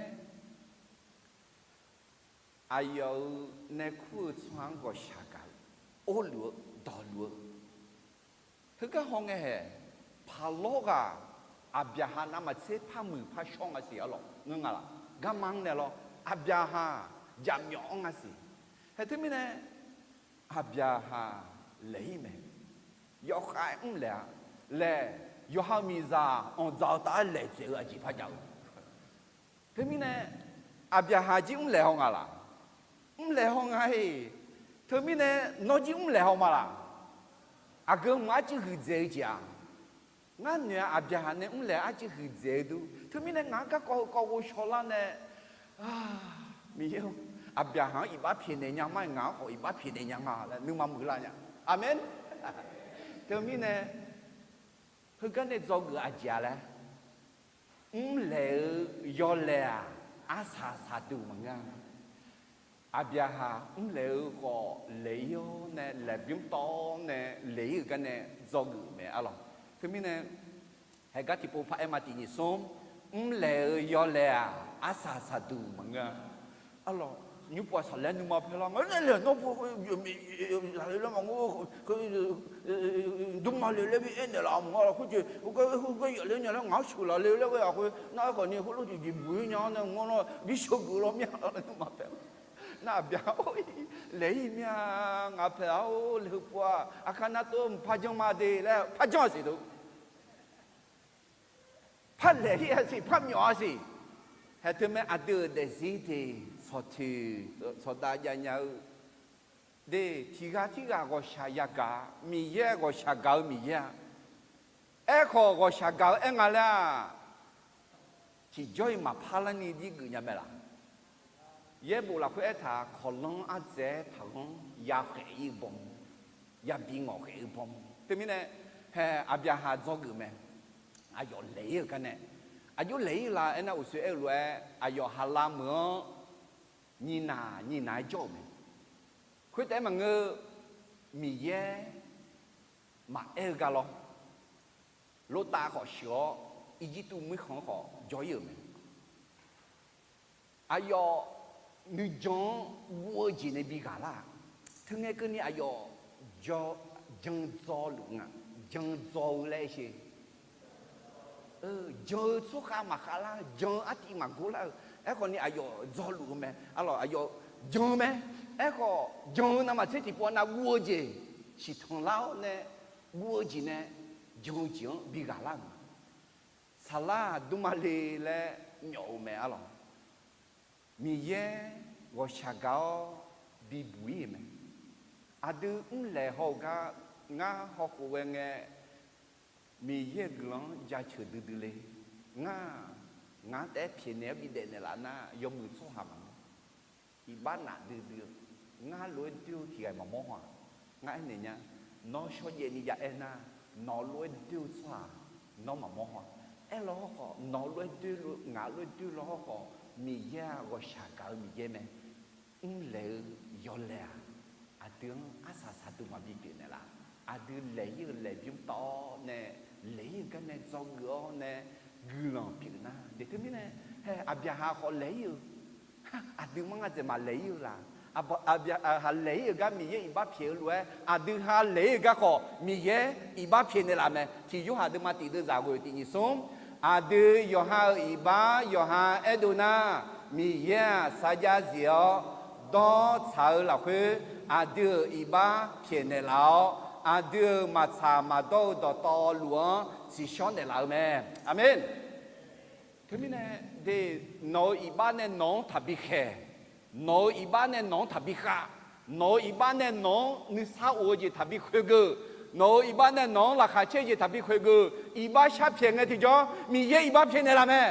aqyawf-euq nae kur-eu tsawrhaq-anr ghawqshaq gaq-eu, orluf-eu, dawqluf-eu. Heugar hawngae hae, Paqlawr ghaq Aqbyaqhaq navmaqtser par muiq par shawr nga siq arlawq, ngeur nga laq? Garma-anr nae lawr, Aqbyaqhaq jaqmyawf-anr nga siq. Hae teumirnae, Aqbyaqhaq laeq-ir mae. Yawkhav-aer mrlaeq-a. Laer, yawqha-euq miqzaq anqdzaq-eu taf-aer laeq dzaeq-eu aqjeq par jav-eu. Teumirnae, Aqbyaqhaq jir mrlaeq haw nga laq? Mrlaeq haw nga-iq. Teumirnae, nawr jir mrlaeq haw ma laq? Aqgeu mq arcuiv huiqdzaeq-eu jeq-aq, ngar noeq-a. Aqbyaqhaq nae mrlaeq arcuiv huiqdzaeq-eu dur. Teumirnae ngaq-anr garkawv heukawv ghovshaw lar nae, Miqyaer-or, Aqbyaqhaq-anr iqbax pyaeqnaeq nya ma-aer, ngaq-anr khawf iqbax pyaeqnaeq nya nga laer nuima muiq lar nya. Aqmeq. Teumirnae, heugar nae dzawgeuf-eu aqjeq-a laer, mrlaeq-eu yawlaeq-aq, arsaq saqduq maqngeur-a. Aqbyaqhaq mrlaeq-eu khawf laeq-ir-awr nae laeqbymr tawv-awr nae laeq-ir-euq gar nae dzawgeuf-euq mae arlawq. Teumirnae, haegar tiqpov paraer ma tiq nyiq smr, mrlaeq-eu yawlaeq-aq, arsaq saqduq maqngeur-a. Arlawq, nymrpov aqsaq laer nuima paer lar nga laer nawr, dmrma le laer bi aernaeq laf mq nga laq khoerjeq, heugar yaf ler nya laer ngaq-anr sheuq laf le laer ghae-aq khoer nar aerkhawf ni heulof jeq jeq buq-ir nya-awr nae mq-anr nar bisheuq geuf law mir-a laer nuima paer. Nar Aqbyaqhaq-or, laeq-ir mir-a. Ngaq paeq-a-or, laeq heupov-aq, aqkar nar tov mqpar janr ma de laer par janr-a siq deuq. Par laeq-ir-a siq, par myawf-a siq. Haeq teumae aqdui-euq daefzir teq tsawqtoeq tsawqdav jav nya-eu de, tiq ghaq tirghaq ghawqshaq yagaq-a. Miqyaer ghawqshaq gaq-eu Miqyaer-a. Aerkhawf ghawqshaq gaq-eu aer nga laer-aq, tiqjawr-iq maqpar larni jir geuf nya mae laq? Yaerbof lafkhoer aertaq-aq, kawqlanr ardzaeq-aer taqghanr yakhaeq-ir-eu baw, yabi ngawqkhaeq-eu baw. Teumirnae, hae Aqbyaqhaq dzawgeuf mae. Aqyawf laeq-ir-euq gar nae, aqjox laeq-ir la aernar, uqshoe aer-eu lof-aer aqyawf haqlar meuq-anr nyiqnaq nyiqnaq-aer jawr-euq mae. Khoertaef-aer maqngeur, Miqyaer maqaer-eu gar lawr. Lortav khawf sheuq-awr, Irjirtuv muiqkhanq-anr khawf jawr-ir-euq mae. Aqyawf nuijan-anr guv-eu jeq nae bi ghaq lar-aq, teungae keuvni aqyawf jan dzaw luf nga, jan dzaw-eu laer sher. Jan-eu tsawrkhav maqkhav lar-eu, jan-eu artiv maqgor lar-eu, aerkhawf ni aqyawf dzaw luf-eu mae. Arlawq, aqyawf jan-eu mae. Aerkhawf jan-eu navmaqtser tiqpov nav guv-eu jeq siqtanq lar-awr nae, guv-eu jeq nae jan-eu jeq-anr bi ghaq lar-euq ma. Saqlar dmrma le laer myawf-eu mae arlawq. Miqyaer ghawqshaq gaq-awr bibuq-ir-euq mae. Aqdui mrlaeq haw-eu gar ngar hawkhof ghae ngae, Miqyaer-euq guiqlanq-anr jaceuq duidui le. Ngar, ngaq-anr taef-aer pyaeqnaeq-awr bidaef naeqlaf nar yawmuiq tsawrhaq maqngeur. Iqbax naf duidui-eu, ngar lof-aer doer-eu tiq ghaq maqmawr haw-aq. Ngar aernaeq nya, nawr shawrjaev ni ya aer nar, nawq lof-aer doer-eu tsawrhaq nawr maqmawr haw-aq. Aerlaw hawrkhawf nawq lof-aer doer lof, ngaq lof-aer doer law hawrkhawf, Miqyaer-aq ghawqshaq gaq-eu Miqyaer mae. Mrlaeq-eu yawlaeq-aq, aqdui-anr arsaq saqduq maqbi pyeuf naeqlaf. Aqdui laeq-ir-eu laeqbymr tawv-awr nae, laeq-ir-eu gar nae dzawgeuf-awr nae guiqlanq pyeuf nar, daeq teumirnae, hae Aqbyaqhaq khawf laeq-ir-eu, aqdui manr nga dzaeq maqlaeq-ir-eu laq? Aqbyaqhaq laeq-ir-eu gar Miqyaer iqbax pyaeq-eu lof-aer, aqdui ha laeq-ir-eu gar khawf Miqyaer iqbax pyaeq naeqlaf mae. Tiq Yorhaq deuvma tiq deuvzaq ghoeq tiq nyiq smr, Aqdui yawqha-euq iqbax yawqha aerdov nar, Miqyaer-aq sarjax zif-awr dawr tsaq-eu lafkhoer, aqdui-euq iqbax pyaeqnaeq laf-awr, aqdui-euq maqtsaq maqdawr-eu dawqtawvluf-anr tsiqshawr naeqlaf-eu mae. Aqmeq. Teumirnae, de, nawq-euq iqbax nae nawq-anr taqbi khaeq, nawq-euq iqbax nae nawq-anr taqbi khav, nawq-euq iqbax nae nawq-anr nuisar of-eu jeq taqbi khoeqgeuf, nawq-euq iqbax nae nawq-anr laqkhaq caer-eu jeq taqbi khoeqgeuf, iqbax sharpyaeq ngae tiqjawr Miqyaer iqbax pyaeqnaeq laf mae.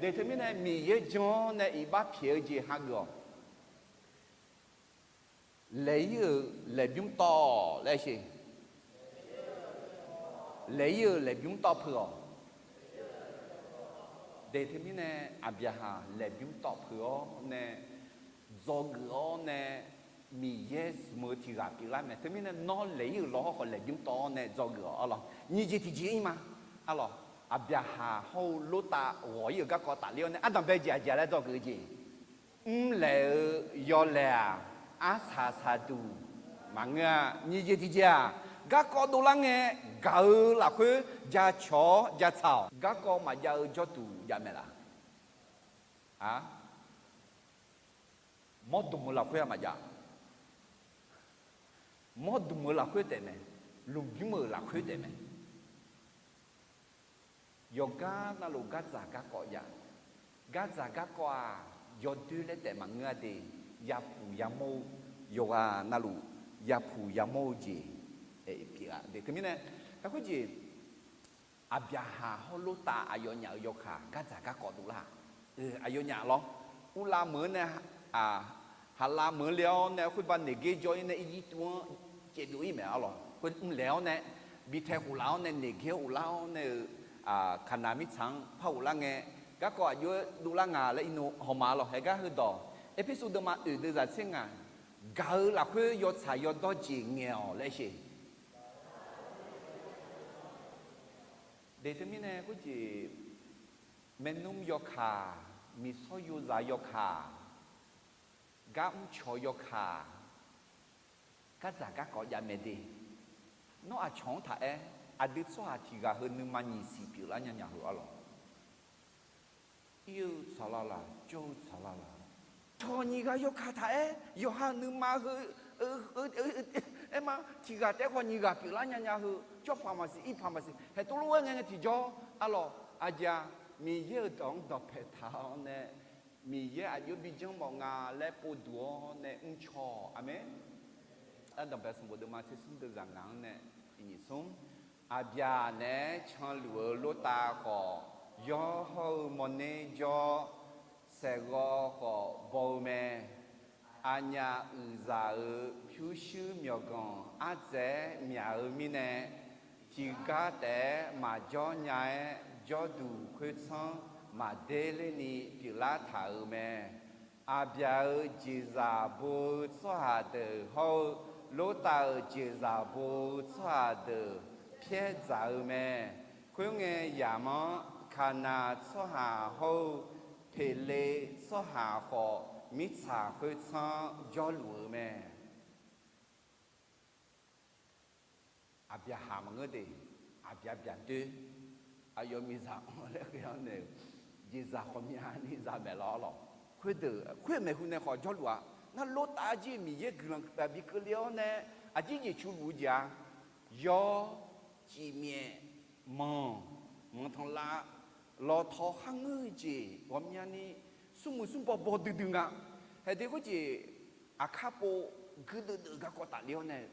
De, teumirnae Miqyaer jan-awr nae iqbax pyaeq-eu jeq hageuf-awq. Laeq-ir-euq laeqbymr tawv-awq laer sher. Laeq-ir-euq laeqbymr tawv peuq-awq. De, teumirnae Aqbyaqhaq laeqbymr tawv peuq-awr nae dzawgeuf-awr nae Miqyaer zmq-eu tiq ghaq pyeuflar mae. Teumirnae nawr laeq-ir-euq lawr khawf laeqbymr tawv-awr nae dzawgeuf-awq arlawq. Nyiq jeq tiqjeq-ir ma. Arlawq, Aqbyaqhaq hawr-eu Lortav ghawq-ir-euq garkawv tafler-awr nae ardanqbae jeq aqjeq laer dzawgeuf-eu jeq. Mrlaeq-eu yawlaeq-aq, arsaq saqduq maqngeur-a. Nyiq jeq tiqjeq-aq, garkawv dovlar ngae gaq-eu lafkhoer jacawq-awr jatsaq-awq. Garkawv maqjav-eu jawrduq jav mae laf? A, mawrdmq-eu lafkhoer-aq maqjav. Mawrdmq-eu lafkhoer taef mae. Lmqbymr-euq lafkhoer taef mae. Yawqgar navluf gardzaq garkawv jav. Gardzaq garkawv-aq, yawdoer laer taef maqngeur-a de. Yapuq yamawr-eu, yawqghaq navluf yapuq yamawr-eu jeq pyeuf-a de. Teumirnae, aerkhawf jeq, Aqbyaqhaq hawr Lortav aqyawfnyaf-euq yawkaq gardzaq garkawv dovlar-aq, aqyawfnyaf lawr, uvlav meuq-anr nae, haqlav meuq-anr le-awr nae khoerbav Neqgaer jawr-ir nae Irjirtuv-anr caevbyov-ir mae arlawq. Khoer mrlaeq-awr nae, bi tae khoflaf-awr nae Neqgaer-anr uvlar-awr nae-eu, Kaqnaq mirtsaq-anr par ghoflar ngae, garkawv aqjox-aer dovlar nga laer irnu hawma lawq. Haegar heudawq, Erpersu deuvma oeq deuv zaq tser ngaq, gaq-eu lafkhoer yawtsaq yawdawr jeq ngaeq-awq laer sher. De teumirnae khoerjeq, maernmr yawkaq, miqsawr yozaq yawkaq, gar mrcawq yawkaq, gardzaq garkawv jav mae de. Nawr aqcawq-anr taq aer, aqdui tsawrhaq tiq ghaq heu nuima nyiq siq pyeuflar nya nya heu arlawq. Ir-eu tsaqlar laq, jawr-eu tsaqlar laq. Cawq nyiq ghaq yawkaq taq aer, yawqha nuima heu, aerma tiq ghaq taef-aer khawf nyiq ghaq pyeuflar nya nya heu, jawr paq maqsiq, ir paq maqsiq, haeq tov lof-aer ngae ngae tiqjawr arlawq. Aqjeq-aq, Miqyaer-euq dawq-anr dawqpae taq-awr nae, Miqyaer aqjox bi janrmawf nga laer povduq-awr nae mrcaw-awq. Aqmeq. Ardanqbae sanqbof deuvma tser smr deuv zaq ngaq-anr nae tiq nyiq smr. Aqbyaq naeq-aer canluf-eu Lortav khawf, yawr hawr-eu mawrner jawr, saeqghawv khawf baw-eu mae. Aqnyaf uiqzaq-euq pyurshuir myawqganq ardzaeq-aer myaq-eu mirnae, tiqgar taef-aer maqjawr nya-aer jawrduq khoertsanr maqder lerni pyeuflar taq-euq mae. Aqbyaq-euq jeqzaq bo-eu tsawrhaq deuq hawr-eu, Lortav-euq jeqzaq bo-eu tsawrhaq deuq pyaer dzaq-eu mae. Khoerngae, yamq-anr Kaqnaq tsawrhaq hawr-eu, Peqlev tsawrhaq khawf, mirtsaq khoertsanr jawrluf-eu mae. Aqbyaqhaq maqngeur de, aqbyaq byaqdoer, aqyawf miqzaq anr laer ghae-awr nae-euq jeqzaq khawf myavni zaq maeq lawr lawq. Khoerdeuq khoer maeqhu nae khawf jawrluf-a. Nar Lortav jir-eu Miqyaer guiqlanq bi keuvle-awr nae, aqjir jeq cu luf-eu jeq-a. Yawr, cifmyaef, manq, manqtanqlav, lawtaw kharngeur-eu jeq ghawqmyani, smrmuiq smrbaw baw duidui nga. Haeq de khoerjeq, aqkar pov guirdeuv deuv-eu garkawv tafle-awr nae,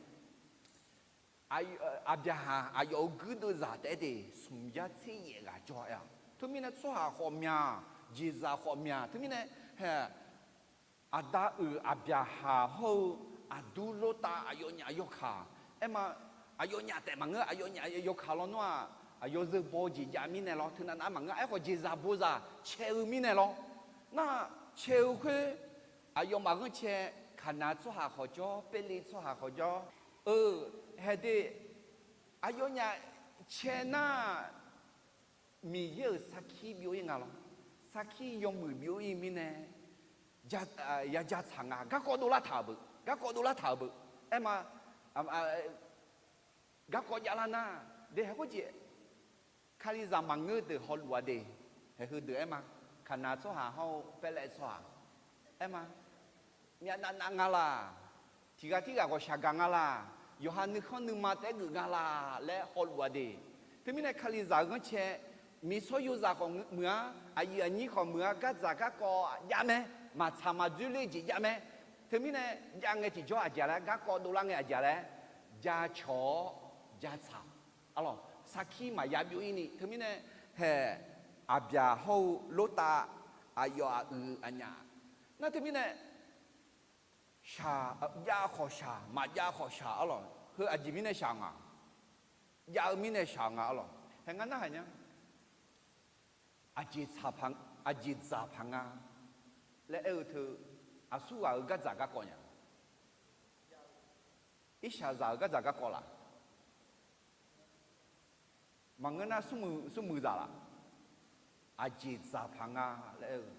Aqbyaqhaq aqyawf-euq guirdeuv zaq taef-aer de smq yar tser yaef ghaq jawr-a. Teumirnae tsawrhaq khawf myaq, jeqzaq khawf myaq. Teumirnae, hae, aqda uiq Aqbyaqhaq hawr-eu aqdur Lortav aqyawfnyaf yawkaq. Aerma, aqyawfnyaf taef maqngeur, aqyawfnyaf yawkaq lawnmr-aq, aqyawf zeu baw-eu jeq jav mirnae lawr, teunav nav maqngeur. Aerkhawf jeqzaq bozaq cae-eu mirnae lawr. Nar, cae-eu khoer, aqyawfmaf ghanrcae, Kaqnaq tsawrhaq khawf jawr, Perli tsawrhaq khawf jawr. Eu, haeq de, aqyawfnyaf cae nar, Miqyaer-euq sarkir byov-ir nga lawr. Sarkir yawmuiq byov-ir mirnae, yaja tsaq nga. Garkawv dovlar taq-euq beu, garkawv dovlar taq-euq beu. Aerma, garkawv javlar nar, de haeq khoerjeq, Kalizaq maqngeur deuq hawluf-a de. Haeq heudeuq aer ma. Kaqnaq tsawrhaq hawr-eu Paerlaev tsawrhaq aer ma. Myavnavnav nga laq. Tiq ghaq tirghaq ghawqshaq gaq nga laq. Yawqha nuikhanr nuima taef-aer geuf nga laq laer hawluf-a de. Teumirnae Kalizaq-euq ghanrcae, miqsawr yozaq khawf muiq-a, aqyuif aqnyir khawf muiq-a, gardzaq garkawv jav mae, maqtsaq maqdzoer ler jeq jav mae. Teumirnae jav ngae tiqjawr aqjeq laer, garkawv dovlar ngae aqjeq laer, jacawq-awr jatsaq. Arlawq, sarkir maqya byov-ir ni. Teumirnae haeq, Aqbyaq hawr-eu Lortav, aqyawf aq uiq aqnyaf. Nar teumirnae shaq, jav khawf shaq, maqjav khawf shaq arlawq. Heu aqjeq mirnae shaq nga. Jav-eu mirnae shaq nga arlawq. Haeq ngar narhaq nya. Aqjeq tsaq paq, aqjeq dzaq paq nga laer aer-eu teu, aqsurghaq-euq gardzaq garkawv nya. Irshaqzaq-euq gardzaq garkawv laq. Maqngeur nar smrmuiq, smrmuiqzaq laq. Aqjeq dzaq paq nga laer aer-eu.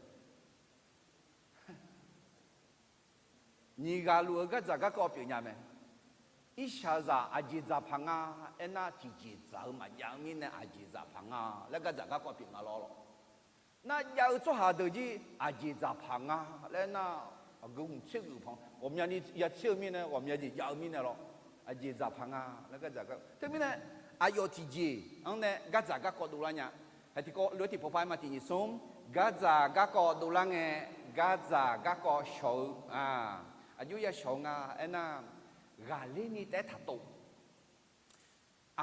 Nyiq ghaq luf-eu gardzaq garkawv pyeuf nya mae. Irshaqzaq aqjeq dzaq paq nga aernar, tiqjeq dzaq-eu maqjav-eu mirnae aqjeq dzaq paq nga laer gardzaq garkawv pyeuf nga lawr lawq. Nar jav-eu tsawrhaq deuq jir aqjeq dzaq paq nga laer nar, aqgeu hmq tser geuf pan ghawqmyani ya tser-eu mirnae, ghawqmya jeq jav-eu mirnae lawr. Aqjeq dzaq paq nga laer gardzaq gar, teumirnae aqyawf tiqjeq-anr nae gardzaq garkawv dovlar nya. Haeq tiqkawv lof-aer tiqpov par-aer ma tiq nyiq smr, gardzaq garkawv dovlar ngae, gardzaq garkawv shawq-eu, aqjox ya shawq-eu nga aernar, ghaqler ni taef-aer taqtov.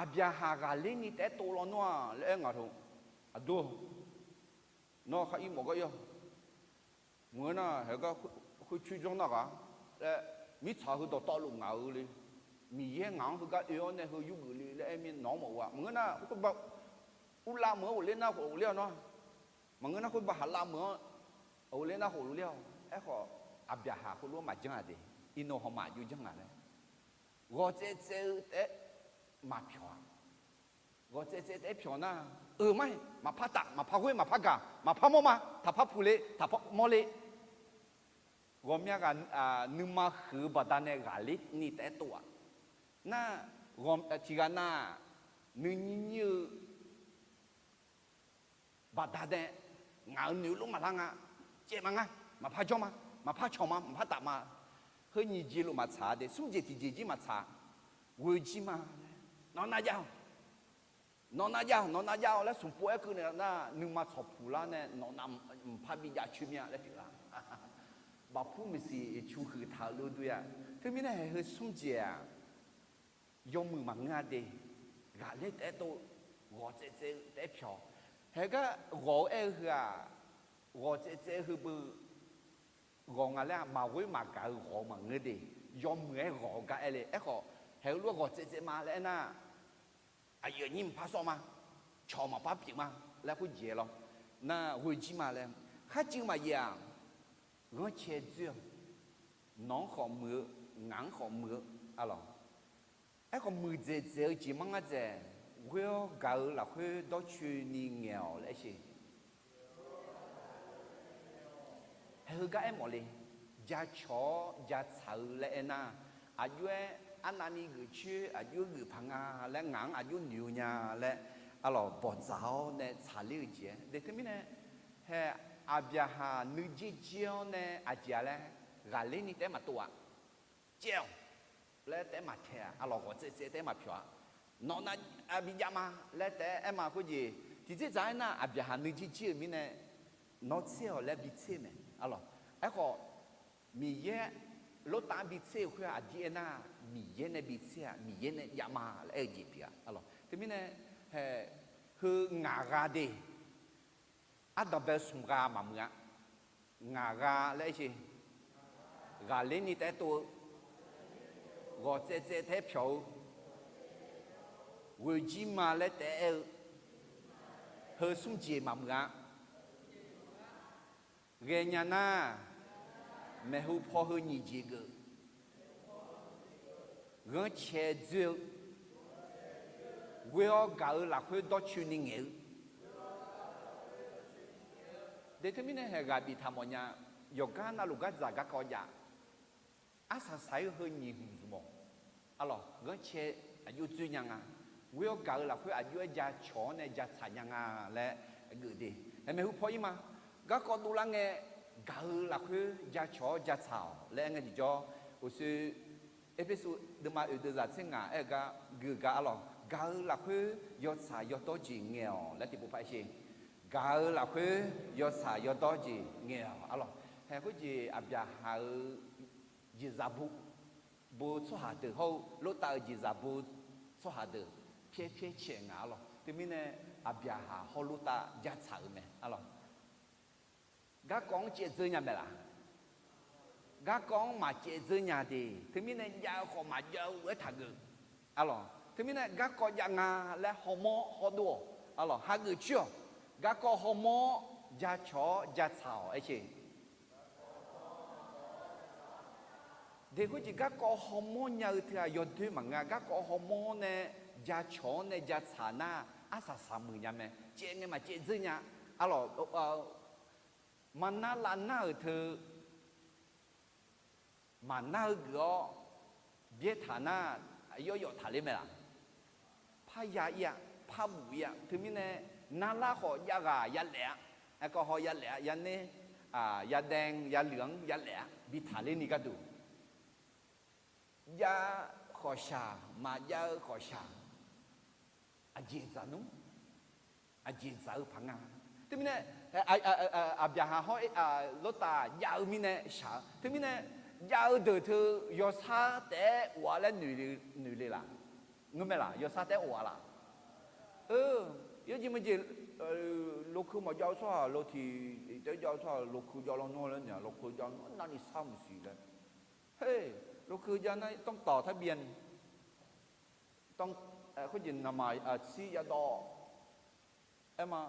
Aqbyaqhaq ghaqler ni taef-aer tov lawnmr-aq laer aer ngaq taq. Aqdur, nawr khar ir mawf gar ir-awq. Maqngeur nar haeq gar khoercoer janr nar ghaq laer, mirtsaq heu dawqtawvluf ngaq-eu le. Miqyaer ngaq-anr heugar oe-awr nae heu yurgeuf le laer aer mir nawq-anr mawf-eu-aq. Maqngeur nar khoerbav urlav meuq-anr ghofler nar khof ghofler-awq nawr. Maqngeur nar khoerbav haqlav meuq-anr ghofler nar khof ghofler-awq. Aerkhawf, Aqbyaqhaq khoerlof-aer maqjanr-a de. Iqnan hawmaf aqjox janr ngaq laer. Ghawqtsaev tsaev-eu taef-aer maqpyawq-a. Ghawqtsaev tsaev taef-aer pyawq nar, euq mar-iq maqpar taf, maqpar ghoer, maqpar gaq, maqpar mawr ma, taqpar puq le, taqpar mawr le. Ghawqmya ghaq nuima huiq-eu baqdanae ghaqler ni taef-aer tov-aq. Nar, tiq ghaq nar, nuinyir nyir-eu baqdanae, ngaq-euq noeq lof maqlar nga, caev ma nga, maqpar jawr ma, maqpar cawq ma, maqpar taf ma. Heu nyiq jeq lof maqtsaq-a de, smr jeq tiq jeq jir maqtsaq. Ghoe jir ma laer, nawq nav jav-awq. Nawq nav jav-awq, nawq nav jav-awq laer smq pov-aer keuv naeq nar, nuima tsawqpuq lar nae nawq nav mqpar bi jav coer mir-a laer pyeuflar. Baqpur maqsiq cu huiq taq-eu lof dur-a. Teumirnae haeq heu smr jeq-aq, yawmuiq maqngeur-a de. Ghaqler taef-aer tov, ghawqtsaev tsaev-eu taef-aer pyawq. Haeq gar ghawq-eu aer-eu heu-aq, ghawqtsaev tsaev-eu heu beu ghawq nga laer-aq, maqghoer maqgaq-eu ghawq-eu maqngeur de. Yawmuiq-aer ghawq-eu gar aer le. Aerkhawf, haeq heulof-aer ghawqtsaev tsaev ma laer aernar, aqyuif aqnyir maqpar sawr ma, cawq maqpar pyeuf ma laer khoerjeq-aer lawr. Nar ghoe jir ma laer, kharcuiv maqyaef-aq, ghanrcae dzoer-awq. Nawq-anr khawf muiq-eu, ngaq-anr khawf muiq-eu, arlawq. Aerkhawf muiqdzaeq dzaeq-eu jeq manr ngar dzaeq, ghoer-awr gaq-eu lafkhoer dawrcoeni ngaeq-awq laer aer sheq. Haeq heugar aermawf le, jacawq-awr jatsaq-eu laer aernar, aqjox-aer arnavni geuf coer aqjox geuf paq nga laer ngaq-anr aqjox noeq-eu nya laer, arlawq bawqdzaq-awr nae tsaqler-eu jeq-aer de. Teumirnae, haeq Aqbyaqhaq nuijer jir-awr nae aqjeq-a laer, ghaqler ni taef-aer maqtov-aq. Caev-awq laer taef-aer maqtaeq-a. Arlawq ghawqtsaev tsaev taef-aer maqpyawq-a. Nawq nav bi jav ma laer taef-aer aer ma khoerjeq. Tiqtser dzaq-aer nar, Aqbyaqhaq nuijer jir-euq mirnae, nawr tser-awq laer bi tser mae. Arlawq, aerkhawf, Miqyaer, Lortav-anr bi tser-euq khoer-aq, aqdir aernar, Miqyaer nae bi tser-aq, Miqyaer nae jav ma laer aer-eu jeq pyeuf-a. Arlawq, teumirnae, haeq, heu ngaq gha de. Ardanqbae smq gha maqmuiq-a. Ngaq gha laer aer sheq. Ghaqler ni taef-aer tov-eu, ghawqtsaev tsaev taef-aer pyawq-eu, ghoe jir ma laer taef-aer aer-eu, heu smr jeq maqmuiq-a. Ghaenya nar, maeqhu paw heu nyiq jeq geuf, ghanrcae dzoer-eu, ghoer-awr gaq-eu lafkhoer dawrcoeni ngaeq-eu. De teumirnae haeq ghaq biftaq mawfnya, yawqgar navluf gardzaq garkawv jav. Arsaq saq-ir heu nyiq hmq zmq-awq. Arlawq ghanrcae aqjox dzoer nya nga. Ghoer-awr gaq-eu lafkhoer aqjox-aer jacawq-awr nae jatsaq nya nga laer geuf de. Haeq maeqhu paw-ir ma. Garkawv dovlar ngae, gaq-eu lafkhoer jacawq-awr jatsaq-awq laer aer ngae tiqjawr, uqshoe Erpersu deuvma oeq deuvzaq tser ngaq aer-eu gar geuf-eu gar arlawq, gaq-eu lafkhoer yawtsaq yawdawr jeq ngaeq-awq laer tiqpov par aer sher. Gaq-eu lafkhoer yawtsaq yawdawr jeq ngaeq-awq arlawq. Haeq khoerjeq Aqbyaqhaq-euq jeqzaq bu, bu tsawrhaq deuq hawr-eu Lortav-euq jeqzaq bu tsawrhaq deuq pyaer pyaer caeq ngaq arlawq. Teumirnae Aqbyaqhaq hawr Lortav jatsaq-euq mae arlawq. Garkawv-anr caevdzeur nya mae laq? Garkawv-anr maqcaevdzeur nya de. Teumirnae jav-eu khawf maqjav-eu lof-aer taqgeuf arlawq. Teumirnae garkawv jav nga laer hawmawr hawdov-awq arlawq, hageuf coer-awq. Garkawv hawmawr-awr jacawq-awr jatsaq-awq aer sher. De khoerjeq garkawv hawmawr nya-eu teu-aq yawdoer maqngeur-a. Garkawv hawmawr nae jacawq-awr nae jatsaq nar, arsaq saqmuiq nya mae. Caev ngae maqcaevdzeur nya arlawq. Maqnar lavnar-euq teu maqnar-eu geuf-awr byaertaq nar, yawr yawf taqler mae laq? Parya ir-a, parbuf ir-a. Teumirnae narlar khawf jav ghaq yalaef-a. Aerkawv haw yalaef-a, yaner, yadae, yaluif-anr yalaef-a, bi taqler ni gharduq. Jav khawf shaq, maqjav-eu khawf shaq, aqjeq dzaq nmr, aqjeq dzaq-eu paq nga. Teumirnae Aqbyaqhaq hawr Lortav jav-eu mirnae shaq-eu. Teumirnae jav-eu deuq teu yawsar taef-aer of-a laer noeq le laq? Ngeur mae laq? Yawsar taef-aer of-a laq? Yawjeq meujeq, lokeu maqjav-eu tsawrhaq, lotiq taef-aer jav-eu tsawrhaq, lokeu jav lawnmr laer naeq-a, lokeu jav navni sar maqsiq laer. Her, lokeu jav nar ต้องต่อทะเบียน khoerjeq naqmaq aqtsir yadawv, aer ma,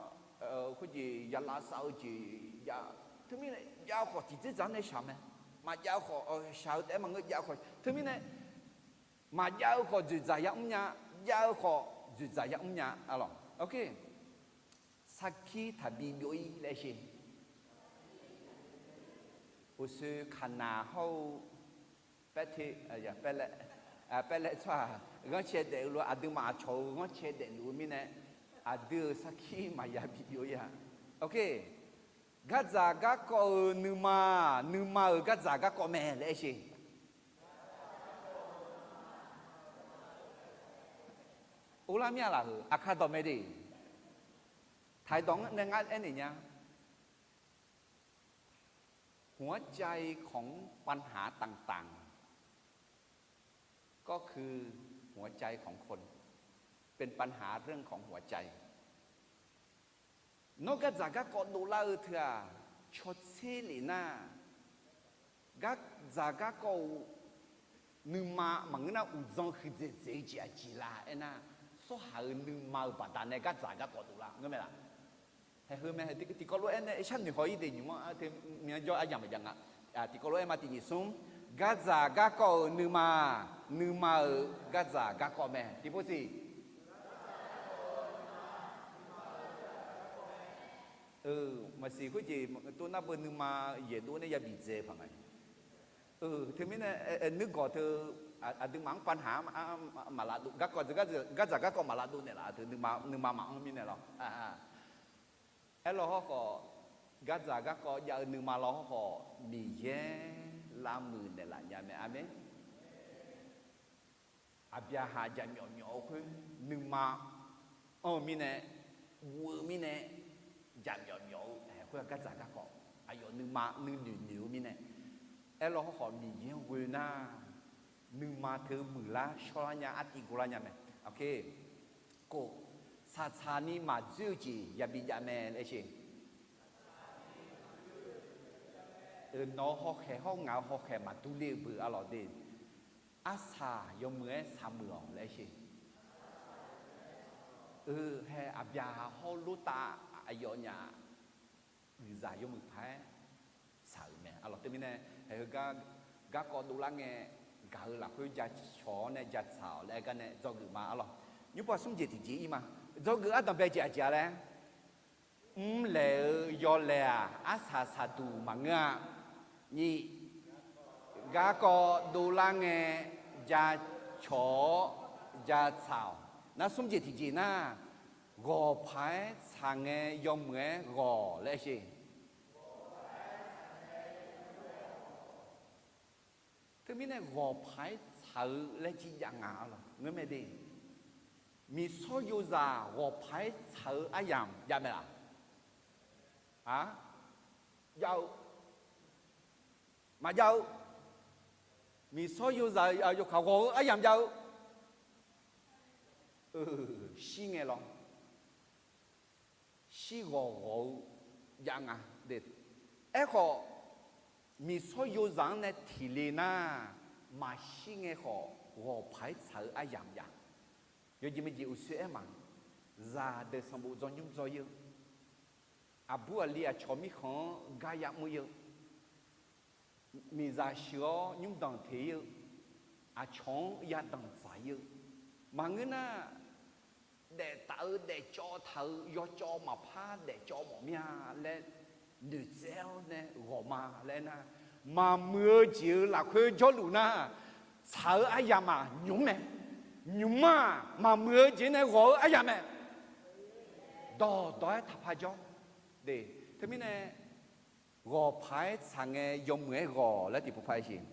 khoerjeq yalav sav-eu jeq jav. Teumirnae jav-eu khawf tiqdzerdzaq nae shaq mae. Maqjav-eu khawf shaq-eu taef-aer maqngeur, jav-eu khawf. Teumirnae maqjav-eu khawf dzoeqdzaq yamr nya, jav-eu khawf dzoeqdzaq yamr nya arlawq. Sarkir taqbi byov-ir laer sher. Uqshoe Kaqnaq hawr-eu Paerteu, Paerlaev tsawrhaq ghanrcae daef-eu lof-aer, aqduimaf aqcawq-euq ghanrcae daefluf-eu mirnae, aqdui-euq sarkir maqya bi byov-ir-a. Gardzaq garkawv-euq nuima, nuima-euq gardzaq garkawv mae laer aer sher. Uvlar mir-a lafheuq aqkar dawq mae de. Taqi dawq nae ngar aernaeq nya. หัวใจของปัญหาต่างๆ ก็คือหัวใจของคน เป็นปัญหาเรื่องของหัวใจ Nawr gardzaq garkawv dovlar-eu teu-aq, cawtser lef nar, gardzaq garkawv-euq nuima maqngeur nar, uqdzan huiqdzaeq dzaeq-eu jeq aqjeq la aernar, tsawrhaq-euq nuima-euq baqdanae gardzaq garkawv dovlar ngeur mae laq? Haeq heu mae, tiqkawv lof-aer nae sharnoeq haw-ir de nymq-anr teu myanr jawr aryamq maqjav nga. Tiqkawv lof-aer ma tiqnyif smr, gardzaq garkawv-euq nuima, nuima-euq gardzaq garkawv mae tiqpov siq. Maqsiq khoerjeq tov nar beu nuima yaeqdov nae yabi dzae paq nga. Teumirnae nuigawq teu aqduimaf-anr pavnaq-a maqlavdov, garkawv gardzaq garkawv maqlavdov naeqlaf teu nuima maqanr mirnae lawr. Aerlaw hawrkhawf, gardzaq garkawv jav-eu nuima law hawrkhawf, Miqyaer lavmuiq naeqlaf nya mae. Aqmeq. Aqbyaqhaq jaqmyawf myawf-eu khoer, nuima anr-eu mirnae, guv-eu mirnae, jaqmyawf myawf-eu khoer-aq gardzaq garkawv, aqyawf nuima nuinoeq noeq-eu mirnae. Aerlaw hawrkhawf Miqyaer-anr ghoe nar, nuima teu muiqlar shawrlar nya, artiv ghovlar nya mae. Kov, saqtsaq ni maqdzoer-eu jeq yabi jav mae laer sher. Nawq-eu hawkhaeq hawr ngaq-eu hawkhaeq maqdur ler-eu beu arlawq de. Arsaq yawmuiq-aer saqmuiq-awq laer sher. Hae, Aqbyaqhaq hawr Lortav aqyawfnyaf guiqzaq yawmuiq paq-aer saq-euq mae arlawq. Teumirnae haeq heugar garkawv dovlar ngae, gaq-eu lafkhoer jacawq-awr nae jatsaq-awq laer aer gar nae dzawgeuf ma arlawq. Nymrpov smr jeq tiqjeq ir ma. Dzawgeuf ardanqbae jeq aqjeq-a laer, mrlaeq-eu yawlaeq-aq arsaq saqduq maqngeur-a. Nyiq, garkawv dovlar ngae jacawq-awr jatsaq-awq. Nar smr jeq tiqjeq nar, ghawqpaq-aer tsaq ngae yawmuiq-aer ghawq laer sher. Teumirnae ghawqpaq-aer tsaq-eu laer jir jav nga arlawq, ngeurmae de. Miqsawr yozaq ghawqpaq-aer tsaq-eu aryamq jav mae laf? A, jav-eu, maqjav-eu. Miqsawr yozaq yawkaq ghawq-eu aryamq jav-eu, shir ngae lawr. Shir ghawq ghawq-eu jav nga. Aerkhawf, miqsawr yozaq-anr nae tiq le nar, maqshir ngae khawf ghawqpaq-aer tsaq-eu aryamq jav. Yawjeq maeqjeq uqshoe aer ma. Zaqdeuq sanqbof dzaw nymr dzaw ir-eu, aqbur aqli aqcawq mirkhanq-anr gar yamr ir-eu, miqzaq sheuq-awr nymrdanq teq ir-eu, aqcawq-anr yadanq dzaq ir-eu, maqngeur nar, daef taf-eu daefcawv taq-eu yawcawv maqpar daefcawv mawf mir-a laer noeqtsaev-awr nae ghawq ma laer aernar, maqmuiq-eu jeq-euq lafkhoer jawrluf nar, tsaq-eu aryamq-aq nymq-mr mae. Nymq-mr-aq maqmuiq-eu jeq nae ghawq-eu aryamq mae. Dawqdawq-aer taqpar jawr. De, teumirnae ghawqpaq-aer tsaq ngae yawmuiq-aer ghawq laer tiqpov par-aer sher.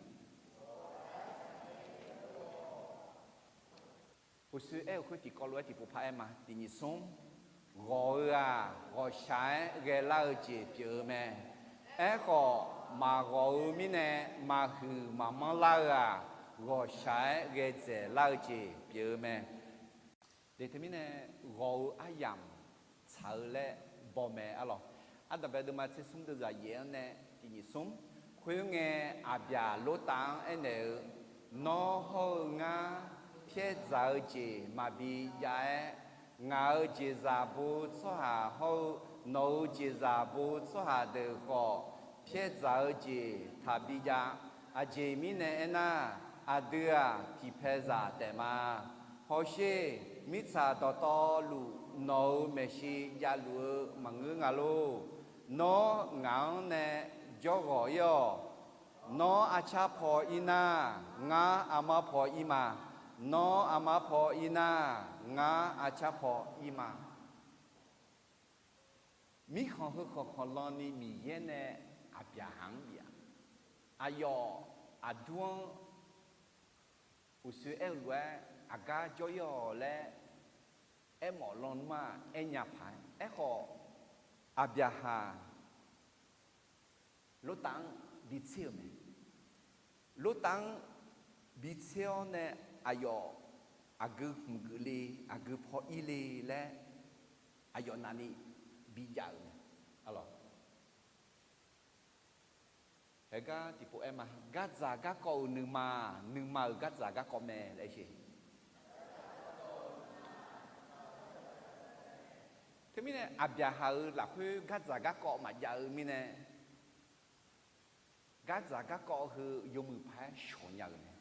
Uqshoe aer-eu khoer tiqkawv lof-aer tiqpov par-aer ma. Tiq nyiq smr, ghawq-eu-aq ghawqshaq-aer ghaelar-eu jeq pyeuf-eu mae. Aerkhawf, maqghawq-eu mirnae maqhuiq maqmanr lar-eu-aq, ghawqshaq-aer ghae dzaeqlar-eu jeq pyeuf-eu mae. De, teumirnae ghawq-eu aryamq tsaq-eu laer baw mae arlawq. Ardanqbae deuvma tser smr deuvzaq yaef-anr nae tiq nyiq smr, khoerngae Aqbyaq Lortav-anr aernaeq-eu, Nawr hawr-eu ngar pyaer dzaq-eu jeq maqbi jav-aer, ngaq-euq jeqzaq bo tsawrhaq hawr-eu nawq-euq jeqzaq bo tsawrhaq deuq khawf pyaer dzaq-eu jeq taqbi jav. Aqjeq mirnae aernar, aqdui-aq tiqpaeq zaq taef ma. Hawsher, mirtsaq dawqtawvluf nawq-euq maeqshi javluf-eu maqngeur nga lor. Nawr ngaq-anr nae jawrghawq ir-awq. Nawr arcar paw ir nar, ngar armar paw ir ma. Nawr armar paw ir nar, ngar arcar paw ir ma. Mirkhanq heu khanqkhanq lan ni Miqyaer nae Aqbyaqhaq-anr bif-a. Aqyawf aqdur-anr uqshoe aer-eu lof-aer aqgar jawr ir-awq laer aermawf lan nmr-aq aernya paq-aer. Aerkhawf, Aqbyaqhaq Lortav-anr bitser-euq mae. Lortav-anr bitser-awr nae aqyawf aqgeu hmq geuf le, aqgeu paw ir le laer aqyawf navni bijav-euq mae. Arlawq, haegar tiqpov aer ma. Gardzaq garkawv-euq nuima, nuima-euq gardzaq garkawv mae laer sher. Teumirnae Aqbyaqhaq-euq lafkhoer gardzaq garkawv maqjav-eu mirnae, gardzaq garkawv heu yawmuiq paq-aer shawq nya-euq mae.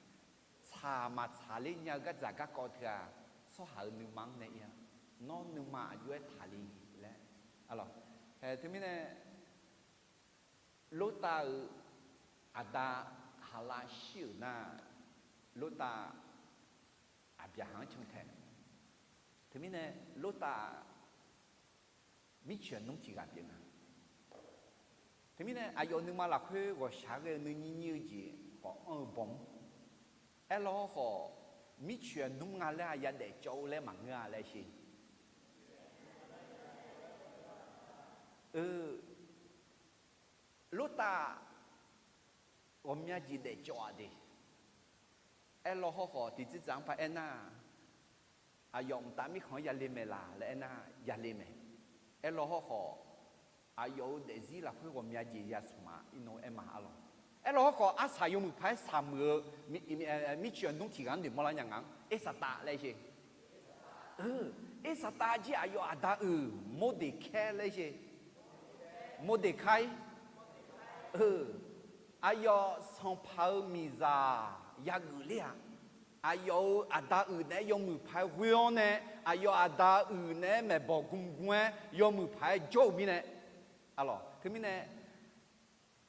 Tsaq maqtsaq ler nya-eu gardzaq garkawv teu-aq, tsawrhaq-euq nuima-anr nae ir-a. Nawr nuima aqjox-aer taqle laer. Arlawq, hae teumirnae Lortav-euq aqda Haqlav shir-euq nar, Lortav Aqbyaqhaq-anr cantae. Teumirnae Lortav mircoeq nmr tiq ghaq pyeuf nga. Teumirnae aqyawf nuima lafkhoer ghawqshaq ghae-eu nuinyir nyir-eu jeq khawf anr-eu bawm-anr. Aerlaw hawrkhawf, mircoeq nmr nga laer-aq yadaef cawv-eu laer maqngeur-a laer sher. Eu, Lortav ghawqmya jeq daefcawv-aq de. Aerlaw hawrkhawf, tiqdzerdzaq-anr par aernar, aqyawf mqtav mirkhanq-anr yale maeq laq laer aernar, yale mae. Aerlaw hawrkhawf, aqyawf-euq daefzir lafkhoer ghawqmya jeq ya smq-a, iqnan aer ma arlawq. Aerlaw hawrkhawf, arsaq yawmuiq paq-aer saqmuiq-eu mircoeq nmr tiq ghaq-anr noeqmawr lar nya ngaq-anr, Ersaftaf laer sher. Eu, Ersaftaf jir aqyawf aqda uiq Mordeqkaer laer sher. Mordeqkaer. Eu, aqyawf sanqpaq-eu miqzaq yageuf ler-aq, aqyawf-euq aqda uiq naeq-aer yawmuiq paq-aer ghoe-awr nae, aqyawf aqda uiq naeq-aer maeqbawq gmgm-aer yawmuiq paq-aer jawr-euq mirnae, arlawq, teumirnae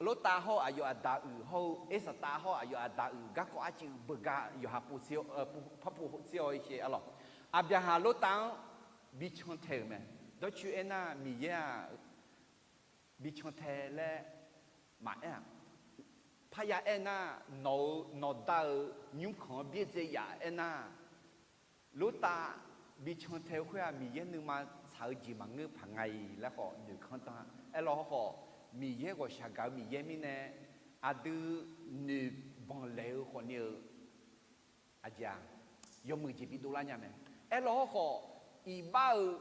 Lortav hawr-eu aqyawf aqda uiq hawr-eu Ersaftaf hawr-eu aqyawf aqda uiq garkawv arcuiv beugar yawqha pov tser-awr, parpov tser-awr sher arlawq. Aqbyaqhaq Lortav-anr bi cantae-euq mae. Dawrcoer aernar, Miqyaer-aq bi cantae laer maqaer-aq, parya aernar, nawq-eu nawqda-euq nymrkhanq-anr byaerdzae yaf aernar, Lortav bi cantae-eu khoer-aq, Miqyaer nuima tsaq-eu jeq maqngeur paq nga-iq laer khawf noeqkanr dan-a. Aerlawr khawf, Miqyaer ghawqshaq gaq-eu Miqyaer mirnae, aqdui noeqbanq laeq-eu khawfni-eu aqjeq-aq, yawmuiq jeq bidov lar nya mae. Aerlawr khawf, iqbax-eu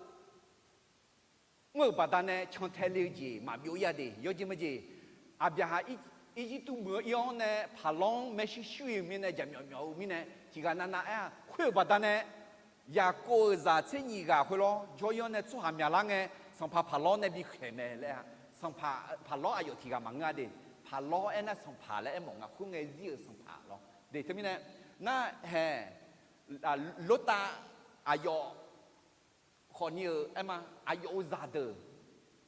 mr-euq baqdanae cantae le-eu jeq maqbyov ir-a de. Yawjeq maqjeq, Aqbyaqhaq Irjirtuv meuq-anr ir-awr nae Paqlawr-anr maershuir shuir-euq mirnae, jaqmyawf myawf-eu mirnae, tiqghaq navnav aer-a. Khoer-euq baqdanae, Yaqkov-euq zaq tser nyiq ghaq khoerlawr jawr ir-awr nae tsawrhaq myaqlar ngae, sanqpaq Paqlawr nae bikhaeq mae laer-a. Sanqpaq Paqlawr aqyawf tiqghaq maqngeur-a de. Paqlawr aernar sanqpaq laer aermawf nga. Khoerngae zir-euq sanqpaq lawr de. Teumirnae, narhaeq, Lortav aqyawf khawfni-euq aerma, aqyawf-euq zaqdeuq,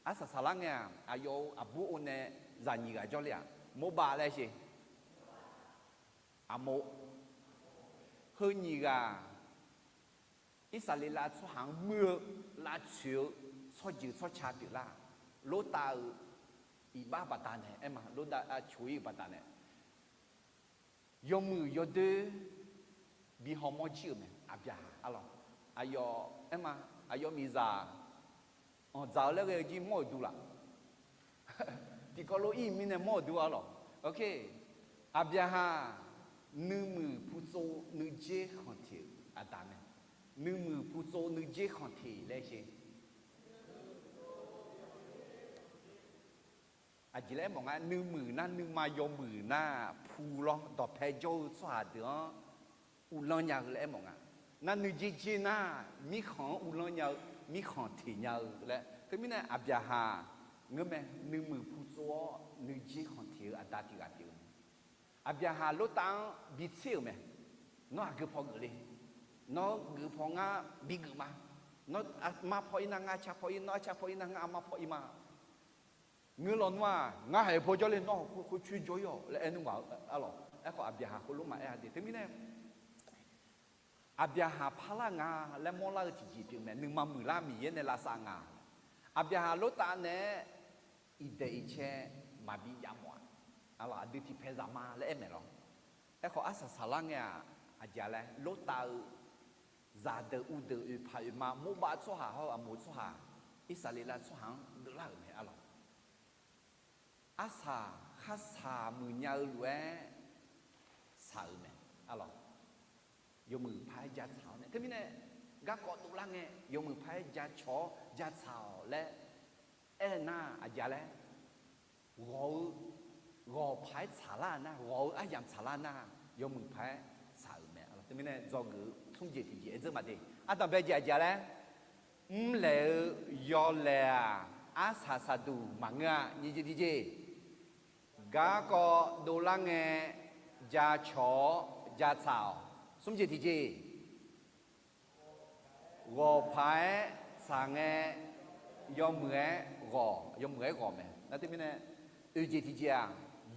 arsaq saqlar ngae-aq, aqyawf-euq aqbur o nae zaq nyiq ghaq jawrle-aq, Morbav laer sher, Aqmov, heu nyiq ghaq Irsaqleqlav tsawrhaq-anr muir-eu, lavtsoeq-eu tsawrjeuq tsawrca pyeuflar. Lortav-euq iqbax baqdanae aerma, Lortav coq ir-euq baqdanae yawmuiq yawdoer bi hawmawr jir-euq mae. Aqbyaqhaq arlawq, aqyawf aerma, aqyawf miqzaq anqdzaq-eu laer ghae-eu jir mawr-euq duq laf. Tiqkawv lof ir mirnae mawr-euq duq arlawq. Aqbyaqhaq nuimuiq putsov nuidzer khanqteq-euq aqda mae. Nuimuiq putsov nuidzer khanqteq laer sher. Aqjeq laer aermawf nga, nuimuiq nar nuima yawmuiq nar pu lawr, dawqpae jawr-eu tsawrhaq deuq-anr uvlanr nya-eu laer aermawf nga. Nar nuidzer dzer nar mirkhanq-anr uvlanr nya-eu, mirkhanq teq nya-eu laer. Teumirnae Aqbyaqhaq ngeur mae, nuimuiq putsov-awr nuidzer khanqteq-eu aqda tiq ghaq pyeuf-eu mae. Aqbyaqhaq Lortav-anr bitser-euq mae. Nawr aqgeu paw geufle. Nawr geuf paw ngar bigeuf ma. Nawr armar paw ir nar ngar arcar paw ir, nawr arcar paw ir nar ngar armar paw ir ma. Ngeur lawnmr-aq, ngar haiq paw jawrle, nawr khoercoer jawr ir-awq laer aer nmr maq-eu arlawq. Aerkhawf Aqbyaqhaq khoerlof maqaer-a de. Teumirnae Aqbyaqhaq parlar nga laer mawrlar-eu tiqjeq pyeuf mae. Nuima muiqlar Miqyaer nae lavsav nga. Aqbyaqhaq Lortav naeq-aer iqdaeq iqcae maqbi jav mawf-aq, arlawq, aqdui tiqpae zaqma laer aer mae lawr. Aerkhawf arsaq saqlar ngae-aq, aqjeq laer Lortav-eu zaqdeuq uvdeuq oeqpaq oeqma Morbav tsawrhaq hawr-eu Aqmov tsawrhaq, Irsaqleqlav tsawrhaq-anr deuvlar-euq mae arlawq. Arsaq kharsaq muiqnya-eu lof-aer saq-euq mae arlawq. Yawmuiq paq-aer jatsaq-awr nae teumirnae garkawv dovlar ngae yawmuiq paq-aer jacawq-awr jatsaq-awq laer aernar aqjeq laer ghawq-eu, ghawq paq-aer tsaqlar nar ghawq-eu aryamq tsaqlar nar yawmuiq paq-aer saq-euq mae arlawq. Teumirnae dzawgeuf-eu smr jeq tiqjeq aer dzeur maq de. Ardanqbae jeq aqjeq laer mrlaeq-eu yawlaeq-aq arsaq saqduq maqngeur-a. Nyiq jeq tiqjeq garkawv dovlar ngae jacawq-awr jatsaq-awq. Smr jeq tiqjeq ghawq paq-aer tsaq ngae yawmuiq-aer ghawq, yawmuiq-aer ghawq mae. Nar teumirnae oeq jeq tiqjeq-aq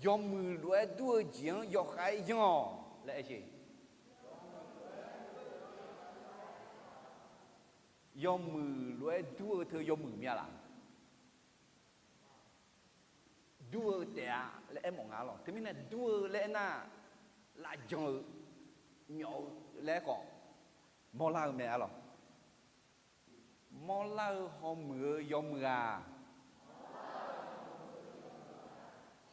yawmuiq lof-aer dur-eu jeq-anr yawkhav-aer yanr-awq laer aer sher. Yawmuiq lof-aer dur-eu teu yawmuiq mya laf. Dur-eu taef-a laer aermawf nga arlawq. Teumirnae dur-eu laer aernar lavjan-eu myawf-eu laer khawf mawrlar-eu mae arlawq. Mawrlar-eu hawmuiq-eu yawmuiq-aq,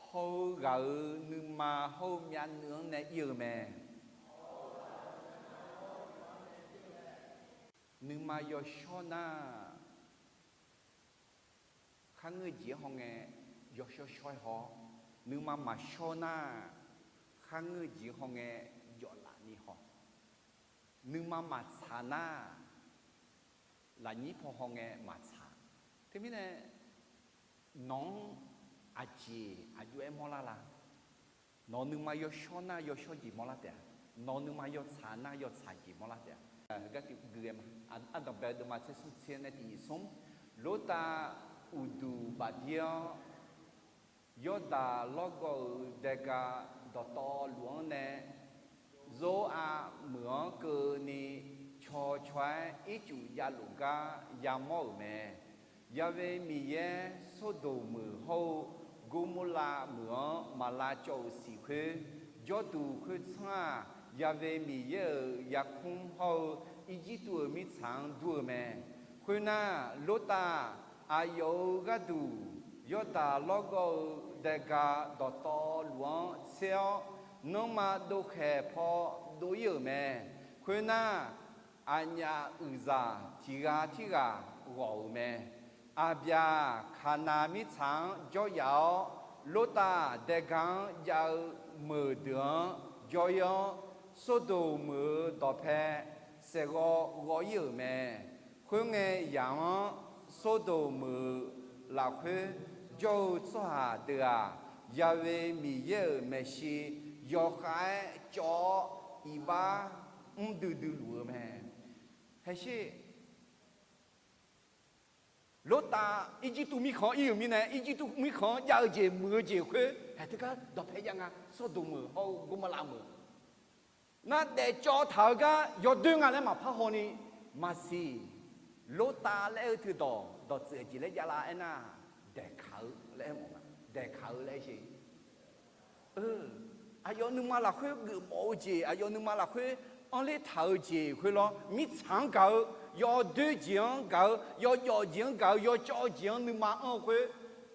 hawr-eu ghaq-euq nuima hawr-eu myavnuiv-anr nae ir-eu mae. Nuima yawshawr nar kharngeur jeq-anr hawngae yawshawr shawr-aer haw-awr, nuima maqshawr nar kharngeur jeq-anr hawngae jawflaf ni haw. Nuima maqtsaq nar lafnyir paw hawngae maqtsaq. Teumirnae nawq-anr aqjeq aqjox-aer mawrlar la? Nawq-euq nuima yawshawr nar yawshawr jeq mawrlar taef-a? Nawq-euq nuima yawtsaq nar yawtsaq jeq mawrlar taef-a? Heugar gui-aer ma. Ardanqbae deuvma tser smr tser nae tiq nyiq smr. Lortav uqduq bafdir-awr, Yawrdaq lawrgawv-euq daega dawqtawvluf-anr nae Zor-a meuq-anr keuvni, caw caw-aer ircuf javluf gar yamawr-euq mae. Ya've Miqyaer Sordoq meuq hawr-eu Gormorlav meuq-anr maq lavcawv-euq siq khoer, jawrduq khoertsanr-aq, Ya've Miqyaer-euq yarkmr hawr-eu Irjirtuv-euq mirtsaq-anr dur-eu mae. Khoernar, Lortav aqyawf-euq gharduq Yawrdaq lawrgawv-eu daega dawqtawvluf-anr tser-awr, nanrma dovkhaeq paw dov-ir-euq mae. Khoernar, aqnyaf uiqzaq tiq ghaq tirghaq ghawq-euq mae. Aqbyaq Kaqnav mirtsaq-anr jawryaf-awr, Lortav daega-anr jav-eu meuqdeuq-anr jawr-ir-awr, Sordoq meuq-euq dawqpae saeqghawv ghawv-ir-euq mae. Khoerngae, yaq-anr Sordoq meuq-euq lafkhoer jawr-eu tsawrhaq deuq-aq, Ya've Miqyaer-euq maeqshi yawkhav-aer cawv-awr, iqbax mr duidui luf-eu mae. Haeqsher, Lortav Irjirtuv mirkhanq-anr ir-euq mirnae, Irjirtuv mirkhanq-anr jav-eu jeq, muiq-eu jeq khoer haeq teugar dawqpae jav nga. Sordoq meuq hawr-eu Gormorlav meuq nar, daefcawv taq-eu gar yawdoer nga laer maqpar hawni maqsiq. Lortav laer aer-eu teudawq dawqtsuif aqjeq laer javlar aernar, daeqkaq-eu laer aermawf nga. Daeqkaq-eu laer aer sher. Aqyawf nuima lafkhoer geufmawf-eu jeq, aqyawf nuima lafkhoer anrler taq-eu jeq khoer lawr, mirtsaq-anr gaq-eu, yawdoer jeq-anr gaq-eu, yawjawf jeq-anr gaq-eu, yawcawv jeq-anr nuima anr-eu khoer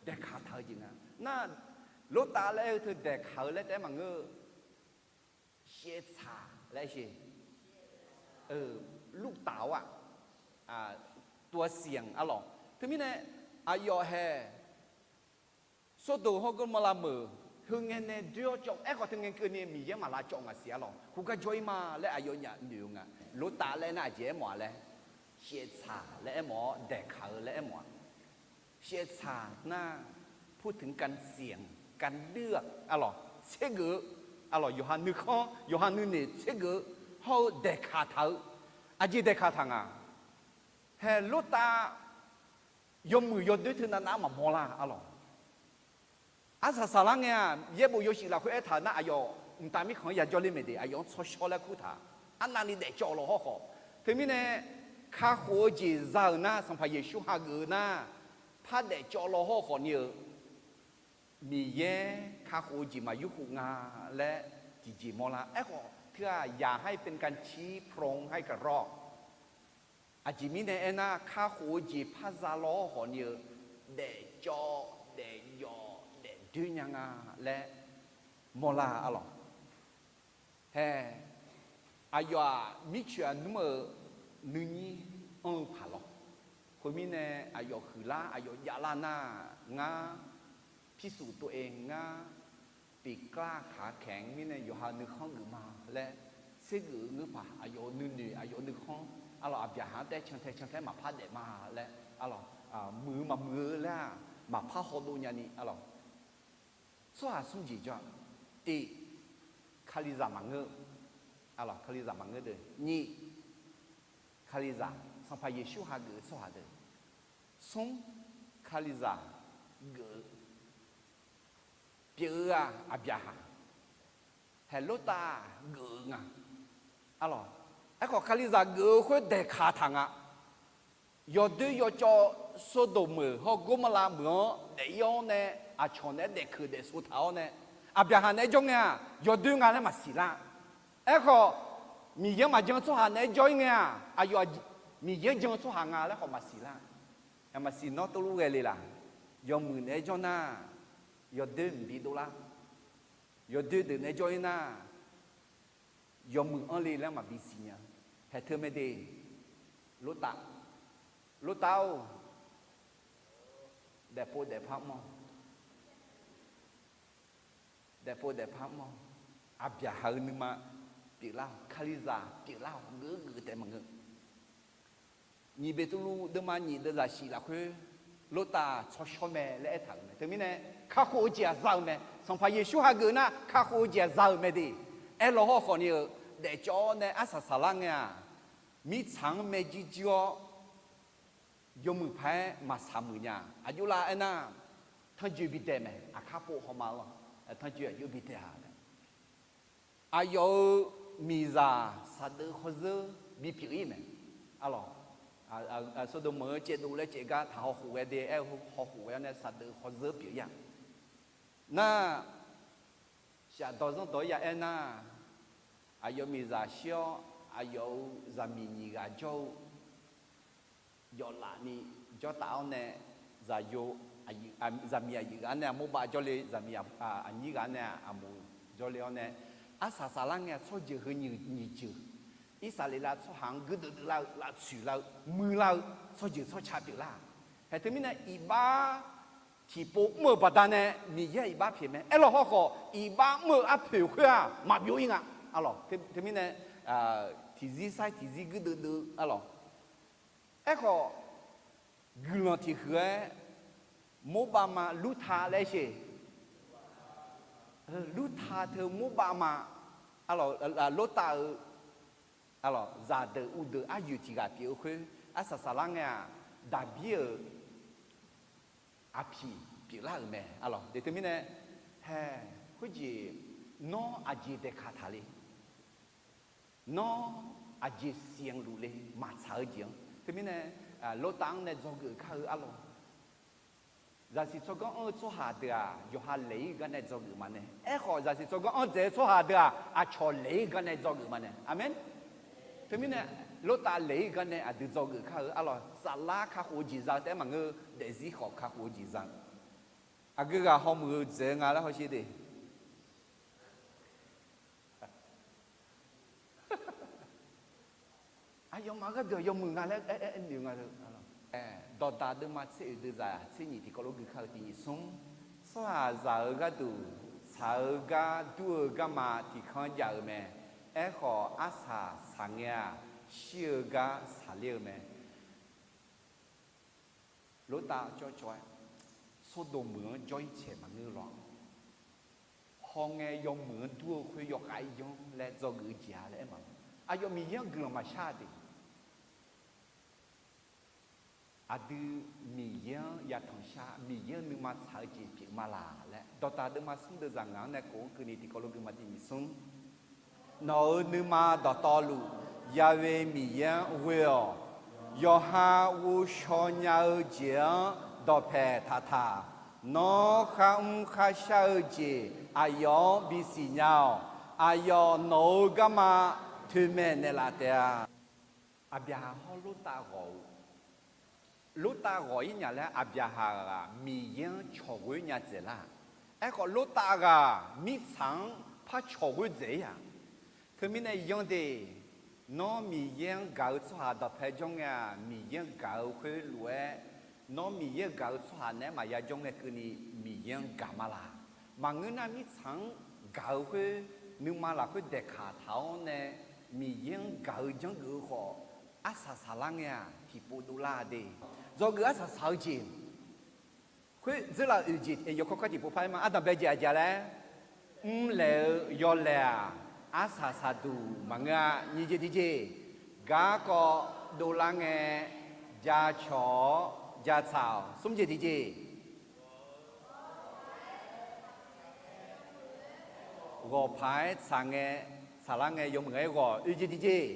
daeqkaq taq-eu jeq nga. Nar, Lortav laer aer-eu teu daeqkaq-eu laer taef-aer maqngeur-eu. Shaevtsaq laer aer sher. Lurtaf-awr-aq, tuasianq arlawq. Teumirnae, aqyawf hae Sordoq hawr Gormorlav meuq heungae nae doer-awr cawv, aerkhawf teungae keuvni Miqyaer maq lavcawv ngaq siq arlawq. Khoergar jawr-ir ma laer aqyawfnyaf noeq-eu nga. Lortav laer nar aqjeq aermawf-a laer, shaevtsaq laer aermawf-awr, daeqkaq-eu laer aermawf-a. Shaevtsaq nar, พูดถึงการเสี่ยง การเลือก arlawq, tsergeuf-eu arlawq, yawqha nuikhanr yawqha nuinoeq tsergeuf-eu hawr-eu daeqkaq taq-eu. Aqjeq daeqkaq taq nga. Hae Lortav yawmuiq yawdoer teu navnav maqmawr lar arlawq. Arsaq saqlar ngae-aq, yaerbof yawshuif lafkhoer aertaq-eu nar, aqyawf mqtav mirkhanq-anr yajawr ler mae de, aqyawf-anr tsawrshawr laer kurtaq. Arnavni daefcawv law hawrkhawf. Teumirnae, kakhof-eu jeq za-euq nar, Sanqpaq Yeqsur hageuf-eu nar, par daefcawv law hawrkhawf ni-eu Miqyaer kakhof-eu jeq maq yurkhof nga laer tiqjeq mawrlar. Aerkhawf teu-aq, อย่าให้เป็นการชี้พระองค์ให้กระรอก Aqjeq mirnae aernar, kakhof-eu jeq par za law hawrkhawf ni-eu daefcawv daefjawv daefdoer nya nga laer mawrlar arlawq. Hae, aqyawf-aq mircoeq aqnmr-euq nuinyir anr-eu paq lawr. Khoermirnae, aqyawf huiqlar aqyawf javlar nar, ngar พิสูจน์ตัวเอง ngar tiqklar kaq-a kaeq-anr mirnae yawqha nuikhanr geuf ma laer, tsergeuf-eu ngeur paq, aqyawf-euq nuinoeq aqyawf-euq nuikhanr arlawq, aqbyaqhaq-anr taef cantae cantae maqpar daef ma laer arlawq, muiq-eu maqmuiq-eu laer-aq maqpar hawdov nyani arlawq. Tsawrhaq smr jeq jawr-a. Tiq, Kalizaq maqngeur, arlawq, Kalizaq maqngeur deuq. Nyiq, Kalizaq, Sanqpaq Yeqsur hageuf-eu tsawrhaq deuq. Smr, Kalizaq geuf-eu pyeuf-eu-aq, aqbyaqhaq, haeq Lortav geuf-eu nga. Arlawq, aerkhawf Kalizaq geuf-eu khoer daeqkaq taq nga. Yawdoer yawcawv Sordoq meuq hawr Gormorlav meuq-anr daef-ir-awr nae, aqcawq naeq-aer daefkeuq daefsov taq-awr nae, aqbyaqhaq naeq-aer jawr ngae-aq, yawdoer nga laer maqsiq lar. Aerkhawf, Miqyaer maqjan-eu tsawrhaq naeq-aer jawr-ir ngae-aq, aqyawf Miqyaer jan-eu tsawrhaq nga laer khawf maqsiq lar. Maqsiq nawr tov luf ghae le laq? Yawmuiq naeq-aer jawr nar, yawdoer mqbi dovlar. Yawdoer deuq naeq-aer jawr-ir nar, yawmuiq anr le laer maqbi siqnya. Haeq teu mae de, Lortav, Lortav-or, daefpov daefpar mr-awq. Daefpov daefpar mr-awq. Aqbyaqhaq-eu nuima pyeuflar-awq. Kalizaq pyeuflar-awq. Geuf geuf taef maqngeur. Nyiq Beqtuvluv deuvma nyiq deuvzaq shif lafkhoer, Lortav tsawrshawr mae laer aertaq-euq mae. Teumirnae, kakhof-eu jeq-aq za-eu mae. Sanqpaq Yeqsur hageuf nar, kakhof-eu jeq-aq za-euq mae de. Aerlaw hawrkhawf ni-eu, daefcawv-awr nae arsaq saqlar ngae-aq, mirtsaq-anr maerjuir juir-awr, yawmuiq paq-aer maqsaq muiq nya. Aqjox lar aernar, tanrjoe bidae mae. Aqkar pov hawma-eu lawr, tanrjoe aqjox bidae-a laer. Aqyawf-euq miqzaq saqdeuv khawrzeur bipyeuf-ir mae. Arlawq, Sawrdoq meuq-eu caevdov laer caevgar taq hawkhof ghae de, aer-eu hawkhof ghae-awr nae saqdeuf hawzeur pyeuf-ir-a. Nar, shafdawq zanrdawq-ir ya aer nar, aqyawf miqzaq shir-awr, aqyawf-euq zaqmiq nyiq ghaq jawr-eu yawflaf ni jawrtaf-awr nae, zaqyo, zaqmiq aqyuif ghaq nae aqmorbav jawrle, zaqmiq aqnyir ghaq nae aqmuiq jawrle-awr nae, arsaq saflar ngae-aq tsawrjeuq heu nyiq jeuq, Irsaqleqlav tsawrhaq-anr guirdeuv deuv lar-eu, lavtsoeq lar-eu, muiq lar-eu, tsawrjeuq tsawrca pyeuflar-aq. Haeq teumirnae iqbax tiqpov mr-euq baqdanae Miqyaer iqbax pyeuf mae. Aerlawq hawkhawf iqbax mr-eu arpoeq khoer-aq maqbyov-ir nga. Arlawq, teumirnae tiqzir sair tiqzir guirdeuv deuv-eu arlawq. Aerkhawf, guiqlanq tiqhuiq-aer, morbav ma lurta laer sher. Lurta teu morbav ma, arlawq, Lortav-euq, arlawq, zaqdeuq uvdeuq aryoeq tiq ghaq pyeuf-eu khoer, arsaq saflar ngae-aq, Daqbir-euq aqpiq pyeuflar-euq mae. Arlawq, de teumirnae, hae, khoerjeq, nawr aqjeq daeqkaq taq le. Nawr aqjeq siqanq luf le, maqtsaq-eu jeq-anr. Teumirnae, Lortav-anr nae dzawgeuf kar-eu arlawq. Zaqsiq tsawrganr anr-eu tsawrhaq deuq-aq, yawqha laeq-ir gar nae dzawgeuf maqnae. Aerkhawf, zaqsiq tsawrganr anr dzaeq-eu tsawrhaq deuq-aq, aqcawq laeq-ir gar nae dzawgeuf maqnae. Aqmeq. Teumirnae, Lortav laeq-ir gar nae aqdui dzawgeuf kar-eu arlawq. Saflar kakhof-eu jeq za-eu taef-aer maqngeur, daefzir khawf kakhof-eu jeq za. Aqgeu ghaq hawmuiq-eu dzaeq-eu nga laer hawsher de. Aqyawfmaf gharduq yawmuiq nga laer aer, aer, aer noeq nga. Dawqdaq deuvma tser oeq deuvzaq tser nyiq tiqkawv lof gui kar-eu tiq nyiq smr. Tsawrhaqzaq-euq gharduq tsaq-eu gar dur-eu garma tiq kanr jav-eu mae. Aerkhawf, arsaq saq ngae-aq, shir-eu gar saqler-eu mae. Lortav cawvcawv-aer, Sawrdoq meuq-anr jawr-ir caeq maqngeur lawr. Hawngae yawmuiq-anr dur-eu khoer yawkhav-aer yanr laer dzawgeuf-eu jeq-a laer aer ma. Aqyawf Miqyaer-anr guiqlanq maqshar de. Aqdui Miqyaer-anr yatanq shar, Miqyaer-euq nuima tsaq-eu jeq pyeuf ma laq laer, dawqdaq deuvma smr deuvzaq ngaq-anr nae kof-anr keuvni tiqkawv lof gui ma tiq nyiq smr. Nawq-euq nuima dawqtawvluf, Ya'we Miqyaer-anr ghoe-awq. Yawqha ghovshaw nya-eu jeq-anr dawqpaeq taqtaq. Nawr kharmr kharshar-eu jeq aqyawf-anr bisiq nya-awq. Aqyawf nawq-euq garma toeqmaeq naeqlaf taef-a. Aqbyaqhaq hawr Lortav ghawq-eu, Lortav ghawq-ir nya laer Aqbyaqhaq ghaq Miqyaer-anr cawq ghoer nya dzaeqlar. Aerkhawf, Lortav ghaq mirtsaq-anr par cawq ghoer dzaeq-ir-aq. Teumirnae yanr de, nawr Miqyaer-anr gaq-eu tsawrhaq dawqpae jawr ngae-aq, Miqyaer-anr gaq-eu khoerlof-aer, nawr Miqyaer-anr gaq-eu tsawrhaq naeq-aer maqya jawr ngae keuvni Miqyaer-anr gaq ma laq. Maqngeur nar, mirtsaq-anr gaq-eu khoer, nuima lafkhoer daeqkaq taq-awr nae, Miqyaer-anr gaq-eu janrgeuf-eu khawf, arsaq saqlar ngae-aq, tiqpov dovlar de. Dzawgeuf arsaq saq-eu jeq khoer dzeurlaf oeq jeq yawkawr kawr tiqpov par-aer ma. Ardanqbae jeq aqjeq laer, mrlaeq-eu yawlaeq-aq, arsaq saqduq maqngeur-a. Nyiq jeq tiqjeq, garkawv dovlar ngae, jacawq-awr jatsaq-awq. Smr jeq tiqjeq, ghawqpaq-aer tsaq ngae, tsaqlar ngae yawmuiq-aer ghawq. Oeq jeq tiqjeq,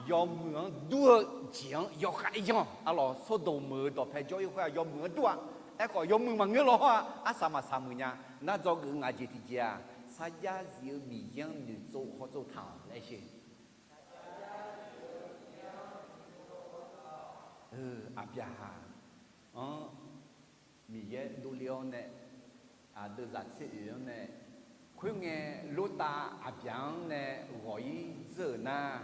yawmuiq-anr dur-eu jeq-anr yawkhav-aer yanr. Arlawq, Sawrdoq meuq-eu dawqpae jawr-ir khoer-aq, yawmuiq-anr dur-a. Aerkhawf, yawmuiq maqngeur lawr hawr-aq, arsaq maqsaq muiq nya. Nar dzawgeuf ngaq jeq tiqjeq-aq, sarjax zif-eu Miqyaer-anr noeqtsov hawtsov taq-awq laer sher. Aqbyaqhaq-anr Miqyaer dovle-awr nae, aqdui zaq tser oeq-anr nae, khoerngae Lortav Aqbyaq-anr nae ghawq-ir dzeur-euq nar,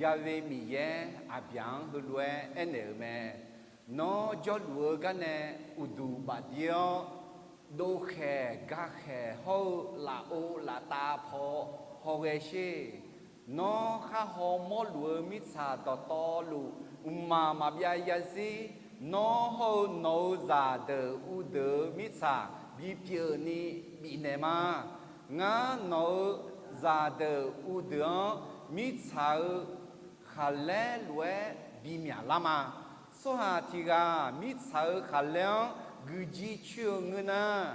Ya'we Miqyaer Aqbyaq-anr heulof-aer aernaeq-euq mae. Nawr jawrluf-eu gar nae uqduq bafdir-awr, dovkhaeq gakhaeq hawr-eu lafov laftav paw hawghae sher. Nawr khar haw mawrluf-eu mirtsaq dawqtawvluf, mqmaq maqbyav yazir, nawr hawr-eu nawq-euq zaqdeuq uvdeuq-eu mirtsaq bipyeuf ni bifnaeq ma. Ngar nawq-euq zaqdeuq uvdeuq-anr mirtsaq-euq khaqlaer lof-aer bimyaq lar ma. Tsawrhaq tiq ghaq mirtsaq-euq khaqlaer-anr guiqjir coer-eu ngeur nar,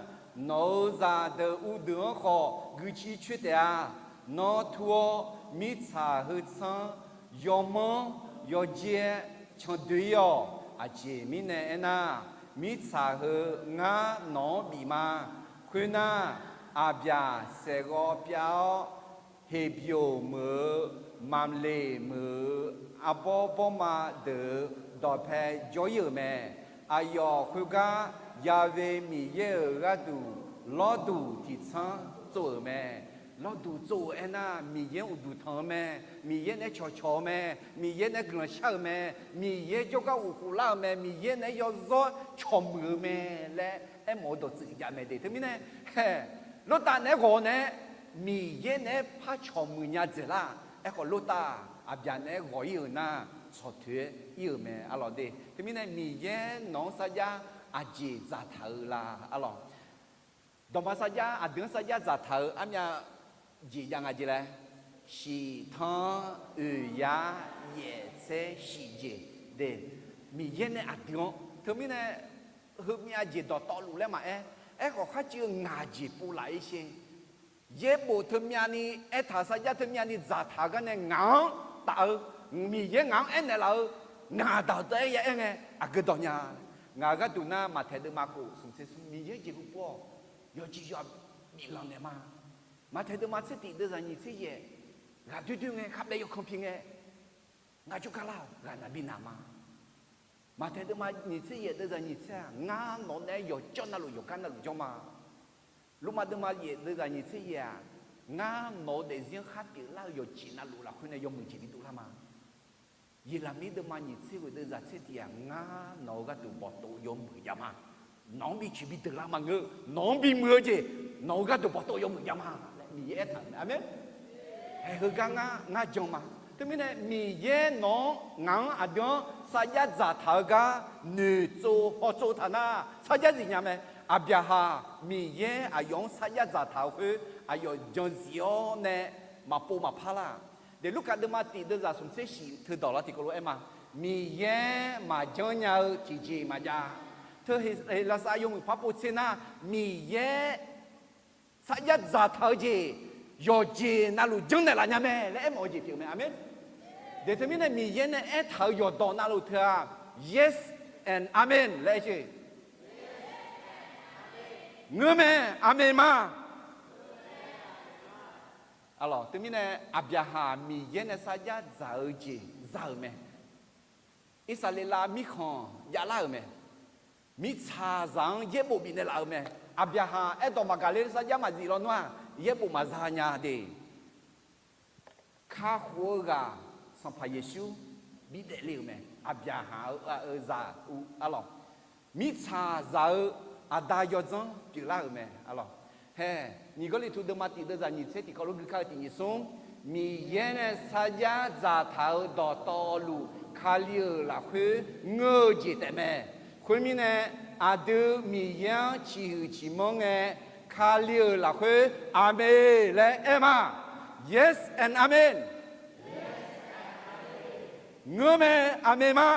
nawq-euq zaqdeuq uvdeuq-anr khawf guiqjir coer taef-a. Nawr tur-awr, mirtsaq heu tsanr yawmanr yawjer-aer candoe-ir-awq. Aqjeq mirnae aernar, mirtsaq heu ngar nawq-anr bif ma. Khoernar, aqbyaq saeqghawv pyav-awr, Heqbyoq meuq-eu, Maqleq meuq-eu, arbawr bawrma deuq-euq dawqpae jawr-ir-euq mae. Aqyawf khoergar, Ya'we Miqyaer-euq gharduq lawrduq tiqtsanr tsov-euq mae. Lawrduq tsov-euq aernar, Miqyaer-anr uqduq tanq-eu mae, Miqyaer naeq-aer cawqcawq-eu mae, Miqyaer naeq-aer guiqlanq shar-euq mae, Miqyaer jawrgar ghofkhof lar-euq mae, Miqyaer naeq-aer yawzawr cawqmuiq-eu mae laer aermawf-eu dawqtsuif jav mae de. Teumirnae, hae, Lortav naeq-aer ghawq naeq-aer, Miqyaer naeq-aer par cawqmuiq nya dzaeqlar. Aerkhawf Lortav aqbyaq naeq-aer ghawq-ir-euq nar, tsawqtoeq-aer ir-euq mae arlawq de. Teumirnae Miqyaer nawq-anr sarjax aqjeq dzaqtaq-eu la arlawq. Dawqma sarjax, aqdui-anr sarjax dzaqtaq-eu armyav jeq jav nga jeq laer, shiqtanr oeq yar yaef tser shiq jeq de. Miqyaer nae aqdui-anr teumirnae heumyav jeq dawqtawvluf laer maqaer, aerkhawf khar civ-eu ngaq jeq pov laf-ir sher. Yaerbof teumyav ni aertaq-euq sarjax teumyav ni dzaqtaq-eu gar nae ngaq-anr taf-eu, Miqyaer ngaq-anr aernaeq laf-eu, ngaq daq-euq teu-aer ya aer ngae aqgeu dawq nya. Ngaq-euq gharduq nar Maqtaeq deuvma khof smq tser smr Miqyaer jeqhu pov-awq. Yawqjeq yawqha biflanq naeq ma. Maqtaeq deuvma tser tiq deuvzaq nyiq tser yaef, ghaq doer doer ngae kharbaev yawkanr pi ngae, ngar jawrgar lar-awq ghaq naq bi naq ma. Maqtaeq deuvma nyiq tser yaef deuvzaq nyiq tser-aq, ngar nawq nae yawqjawr navluf yawqgar navluf jawr ma. Lormav deuvma yaef deuvzaq nyiq tser yaef-aq, ngar nawq-eu daefzir-anr khar pyeuflar-eu yawqjeq navluf lafkhoer nae yawmuiq jeq bidov lar ma. Yeqlaqmir deuvma nyiq tser ghoeq deuvzaq tser tiq-aq, ngar nawq-eu gharduq bawqtov yawmuiq jav ma. Nawq-anr bi coeq bi deuq lar maqngeur, nawq-anr bimuiq-eu jeq, nawq-eu gharduq bawqtov yawmuiq jav ma laer Miqyaer aertaq-euq mae. Aqmeq. Haeq heugar ngar, ngar jan ma. Teumirnae Miqyaer nawq-anr ngaq-anr aqdui-anr sarjax dzaqtaq-eu gar noeqtsov hawtsov taq nar, sarjax zifnya mae. Aqbyaqhaq Miqyaer aqyawf-anr sarjax dzaqtaq-eu khoer aqyawf jan zif-awr nae maqpov maqpar lar. Deq Lurkaf deuvma tiq deuvzaq smq tser shif teudawq lar tiqkawv lof-aer ma. Miqyaer maqjanr nya-eu tiqjeq maqjav. Teu Heqlaqsar yawmuiq par pov tser nar, Miqyaer sarjax dzaqtaq-eu jeq yawqjeq navluf janrnaeq laf nya mae laer aermawf-eu jeq pyeuf mae. Aqmeq. Deq teumirnae Miqyaer nae aertaq-euq yawqdawq navluf teu-aq, yes and amen laer aer sher. Ngeur mae, aqmeq ma. Arlawq, teumirnae Aqbyaqhaq Miqyaer nae sarjax dzaq-eu jeq za-euq mae. Irsaqleqlav mirkhanq javlar-euq mae. Mirtsaqzaq-anr yaerbof bifnaeq laf-euq mae. Aqbyaqhaq aerdawq maqgaq ler sarjax maqzif lawnmr-aq, yaerbof maqza nya de. Kakhof-eu ghaq Sanqpaq Yeqsur bidaef le-euq mae. Aqbyaqhaq-eu, eu zaq uv arlawq. Mirtsaqzaq-eu aqda yawdzanr pyeuflar-euq mae arlawq. Hae, nyiq Gawrliqtu deuvma tiq deuvzaq nyiq tser tiqkawv lof gui kar-eu tiq nyiq smr, Miqyaer nae sarjax dzaqtaq-euq dawqtawvluf Kali-euq lafkhoer ngeur-eu jeq taef mae. Khoermirnae, aqdui Miqyaer-anr ciqhuiq ciqmanr ngae, Kali-euq lafkhoer aqmeq laer aer ma. Yes and amen. Ngeur mae, aqmeq ma.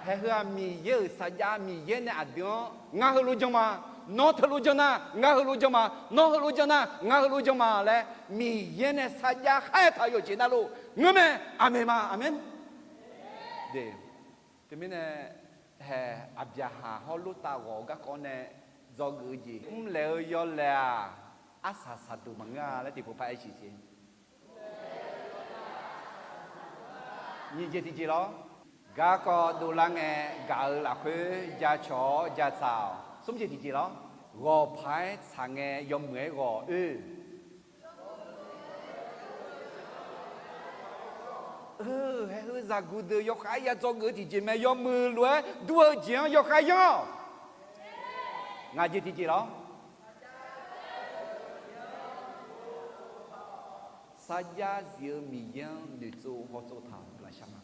Haeheu-aq Miqyaer-euq sarjax, Miqyaer nae aqdui-anr ngar heulof jan ma, nawr teulof jan nar ngar heulof jan ma, nawr heulof jan nar ngar heulof jan ma laer Miqyaer nae sarjax khar aertaq-euq yawqjeq navluf ngeur mae, aqmeq ma, aqmeq. Teumirnae, hae, Aqbyaqhaq hawr Lortav ghawq-eu garkawv nae dzawgeuf-eu jeq mrlaeq-eu yawlaeq-aq, arsaq saqduq maqngeur-a laer tiqpov par aer siq jeq. Nyiq jeq tiqjeq lawr. Garkawv dovlar ngae gaq-eu lafkhoer jacawq-awr jatsaq-awq. Smr jeq tiqjeq lawr. Ghawqpaq-aer tsaq ngae yawmuiq-aer ghawq oe. Haeheu zaqguq deuq yawkhav-aer ya dzawgeuf-eu tiqjeq mae, yawmuiq lof-aer dur-eu jeq-anr yawkhav yanr-awq. Ngaq jeq tiqjeq lawr. Sarjax zif-eu Miqyaer-anr noeqtsov hawtsov taq-euq lafshaq ma.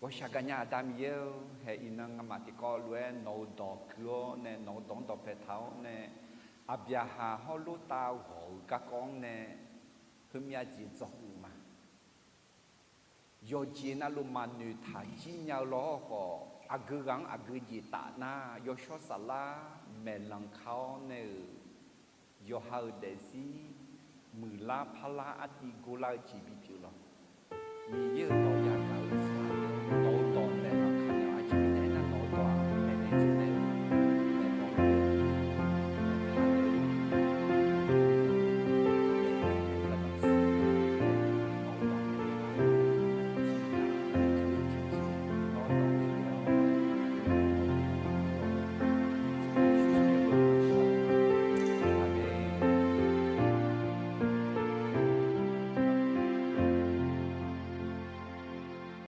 Ghawqshaq gaqnya Aqda Miqyaer-or, hae iqnan ngamaf tiqkawv lof-aer nawq-eu dawq gui-awr nae nawq-eu dawq-anr dawqpae taq-awr nae, Aqbyaqhaq hawr Lortav ghawq-eu garkawv-anr nae heumyav jeq dzawgeuf ma. Yawqjeq navluf maqnoeq taq jir nya-eu lawr khawf, aqgeu ghaq-anr aqgeu jeq taf nar, yawshawr saflar maeqlanq ka-awr nae-euq yawqha-euq daefzir muiqlar parlar artiv gorlar-eu jeq bipyeuf lawq. Miqyaer-euq dawq yagaq-eu saq, dawq-eu dawq